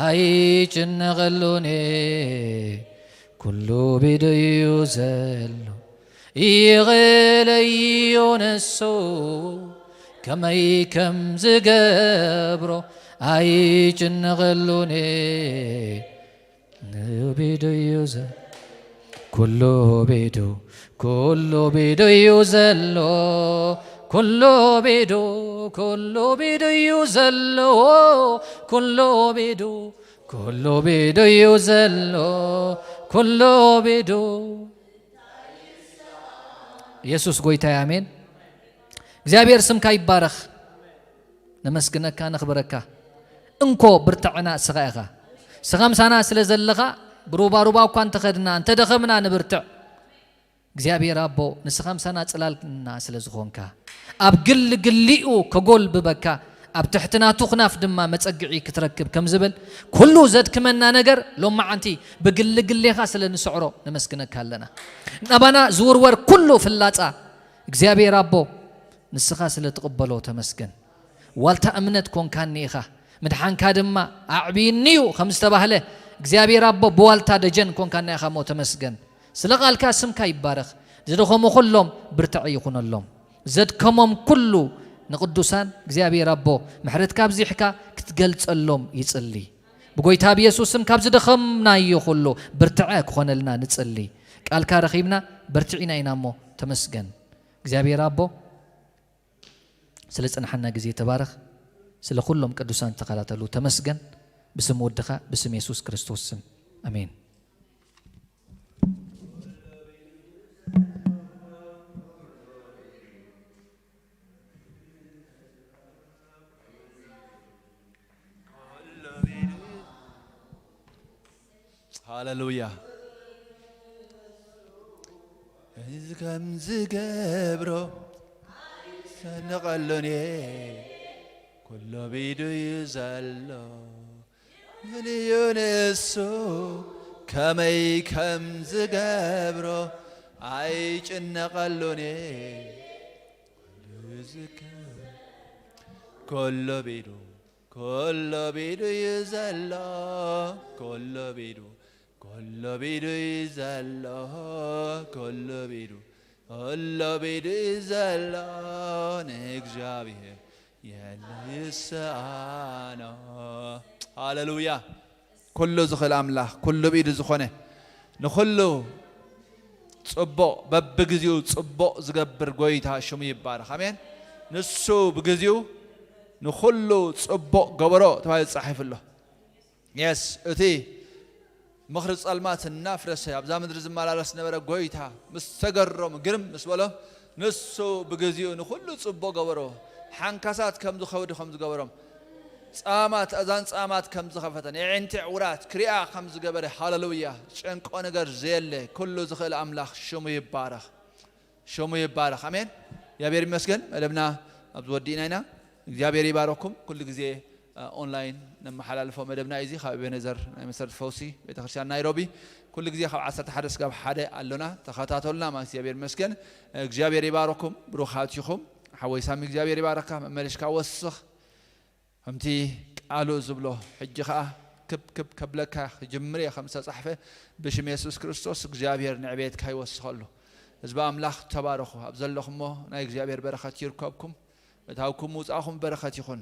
ኣይጭነቐሉን ኩሉ ብደዩ ዘሎ ይቕለዮ ነሱ ከመይ ከም ዝገብሮ ኣይጭነቐሉን ንቢዱ እዩ ዘ ኩሉ ቢዱ ኩሉ ቢዱ እዩ ዘሎ ኩሉ ቢዱ ኩሉ ቢዱ እዩ ዘሎ ኩሉ ቢዱ ኩሉ ቢዱ እዩ ዘሎ ኩሉ ቢዱ ኢየሱስ ጎይታይ ኣሜን። እግዚኣብሔር ስምካ ይባረኽ። ነመስግነካ ነኽብረካ። እንኮ ብርትዕና እስኻ ኢኻ። ስኻ ምሳና ስለ ዘለኻ ብሩባሩባ እኳ እንተኸድና እንተደኸምና ንብርትዕ። እግዚኣብሔር ኣቦ ንስኻ ምሳና ጽላልና ስለ ዝኾንካ ኣብ ግል ግሊኡ ከጎልብበካ ኣብ ትሕቲ ናቱ ክናፍ ድማ መጸግዒ ክትረክብ ከም ዝብል ኩሉ ዘድክመና ነገር ሎማዓንቲ ብግል ግሌኻ ስለ ንስዕሮ ነመስግነካ ኣለና። ናባና ዝውርወር ኩሉ ፍላጻ እግዚኣብሔር ኣቦ ንስኻ ስለ ትቕበሎ ተመስገን። ዋልታ እምነት ኮንካኒ ኢኻ፣ ምድሓንካ ድማ ኣዕብይኒ እዩ ከም ዝተባህለ እግዚኣብሔር ኣቦ ብዋልታ ደጀን ኮንካና ኢኻ እሞ ተመስገን። ስለ ቓልካ ስምካ ይባረኽ። ዝደኸሙ ኩሎም ብርትዒ ይኹነሎም። ዘድከሞም ኩሉ ንቕዱሳን እግዚኣብሔር ኣቦ ምሕረትካ ኣብዚሕካ ክትገልጸሎም ይጽሊ። ብጎይታ ብየሱስ ስም ካብ ዝደኸምናዮ ኩሉ ብርትዐ ክኾነልና ንጽሊ። ቃልካ ረኺብና በርቲዕና ኢና እሞ ተመስገን እግዚኣብሔር ኣቦ። ስለ ጽንሓና ግዜ ተባረኽ። ስለ ኩሎም ቅዱሳን ተኸታተሉ ተመስገን። ብስም ወድኻ ብስም የሱስ ክርስቶስ ስም ኣሜን። ሃሌሉያ። እዚ ከም ዝገብሮ ሰንቐሉን እየ፣ ኩሎ ቢዱ እዩ ዘሎ። ምን እዩ ንሱ ከመይ ከም ዝገብሮ ኣይጭነቐሉን እየ። ኩሉ ዝገብሮ፣ ኩሉ ቢዱ፣ ኩሉ ቢዱ እዩ ዘሎ። ኩሉ ቢዱ፣ ኩሉ ቢዱ እዩ ዘሎ። ኩሉ ቢዱ፣ ኩሉ ቢዱ እዩ ዘሎ። ንእግዚኣብሔር የለ ይስኣኖ። ሃሌሉያ። ኩሉ ዝኽእል ኣምላኽ፣ ኩሉ ብኢዱ ዝኾነ፣ ንኹሉ ጽቡቕ፣ በብግዜኡ ጽቡቕ ዝገብር ጎይታ ሽሙ ይባረኽ። ኣሜን። ንሱ ብግዜኡ ንኹሉ ጽቡቕ ገበሮ ተባሂሉ ተጻሒፉ ኣሎ። የስ፣ እቲ ምኽሪ ጸልማት እናፍረሰ ኣብዛ ምድሪ ዝመላለስ ነበረ ጎይታ ምስ ተገረሙ፣ ግርም ምስ በሎም፣ ንሱ ብግዜኡ ንኹሉ ጽቡቕ ገበሮ። ሓንካሳት ከም ዝኸዱ ከም ዝገበሮም፣ ጻማት፣ ኣእዛን ጻማት ከም ዝኸፈተ፣ ንዕንቲ ዕውራት ክሪኣ ከም ዝገበረ፣ ሃሌሉያ፣ ጨንቆ ነገር ዘየለ፣ ኩሉ ዝኽእል ኣምላኽ ሽሙ ይባረኽ። ሽሙ ይባረኽ። ኣሜን። እግዚኣብሔር ይመስገን። መደብና ኣብዚ ወዲእና ኢና። እግዚኣብሔር ይባረኩም። ኩሉ ግዜ፣ እ፣ ኦንላይን ነመሓላልፎ መደብና እዩ። እዚ ካብ ኤቤኔዘር ናይ መሰረት ፈውሲ ቤተክርስትያን ናይሮቢ። ኩሉ ግዜ ካብ ዓሰርተ ሓደ ስጋብ ሓደ ኣሎና። ተኸታተሉና ማለት እግዚኣብሔር ይመስገን። እግዚኣብሔር ይባረኩም። ብሩኻት ኢኹም። ሓወይ ሳሚ እግዚኣብሔር ይባረካ። መመሊስካ ወስኽ። ከምቲ ቃሉ ዝብሎ፣ ሕጂ ኸኣ ክብ ክብ ከብለካ ክጅምር እየ ከም ዝተጻሕፈ፣ ብሽም የሱስ ክርስቶስ እግዚኣብሔር ንዕቤትካ ይወስኸሉ። ህዝቢ ኣምላኽ ተባረኹ። ኣብ ዘለኹሞ ናይ እግዚኣብሔር በረኸት ይርከብኩም። ምእታውኩም ምውጻእኹም በረኸት ይኹን።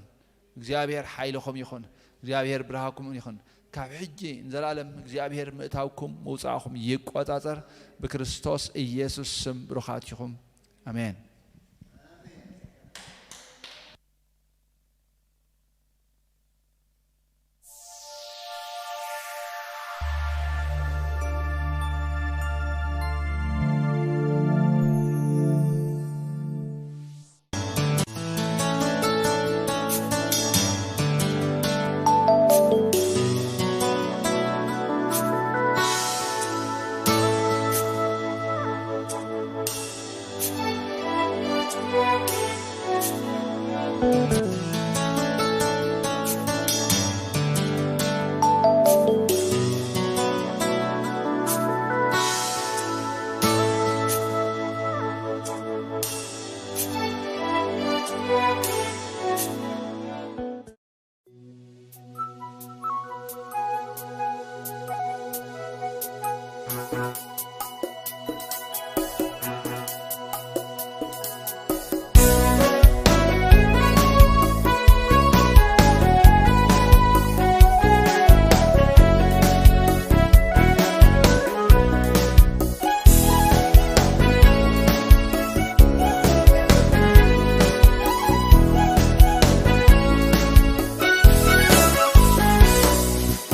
እግዚኣብሔር ሓይልኹም ይኹን። እግዚኣብሔር ብርሃንኩም ይኹን። ካብ ሕጂ ንዘላለም እግዚኣብሔር ምእታውኩም ምውጻእኹም ይቆጻጸር። ብክርስቶስ ኢየሱስ ስም ብሩኻት ኢኹም። ኣሜን።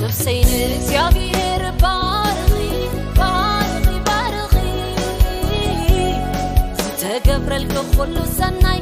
ነፍሰይ ንእግዚኣብሔር ባርኺ፣ ባርኺ፣ ባርኺ። ዝተገብረልኪ ኩሉ ሰናይ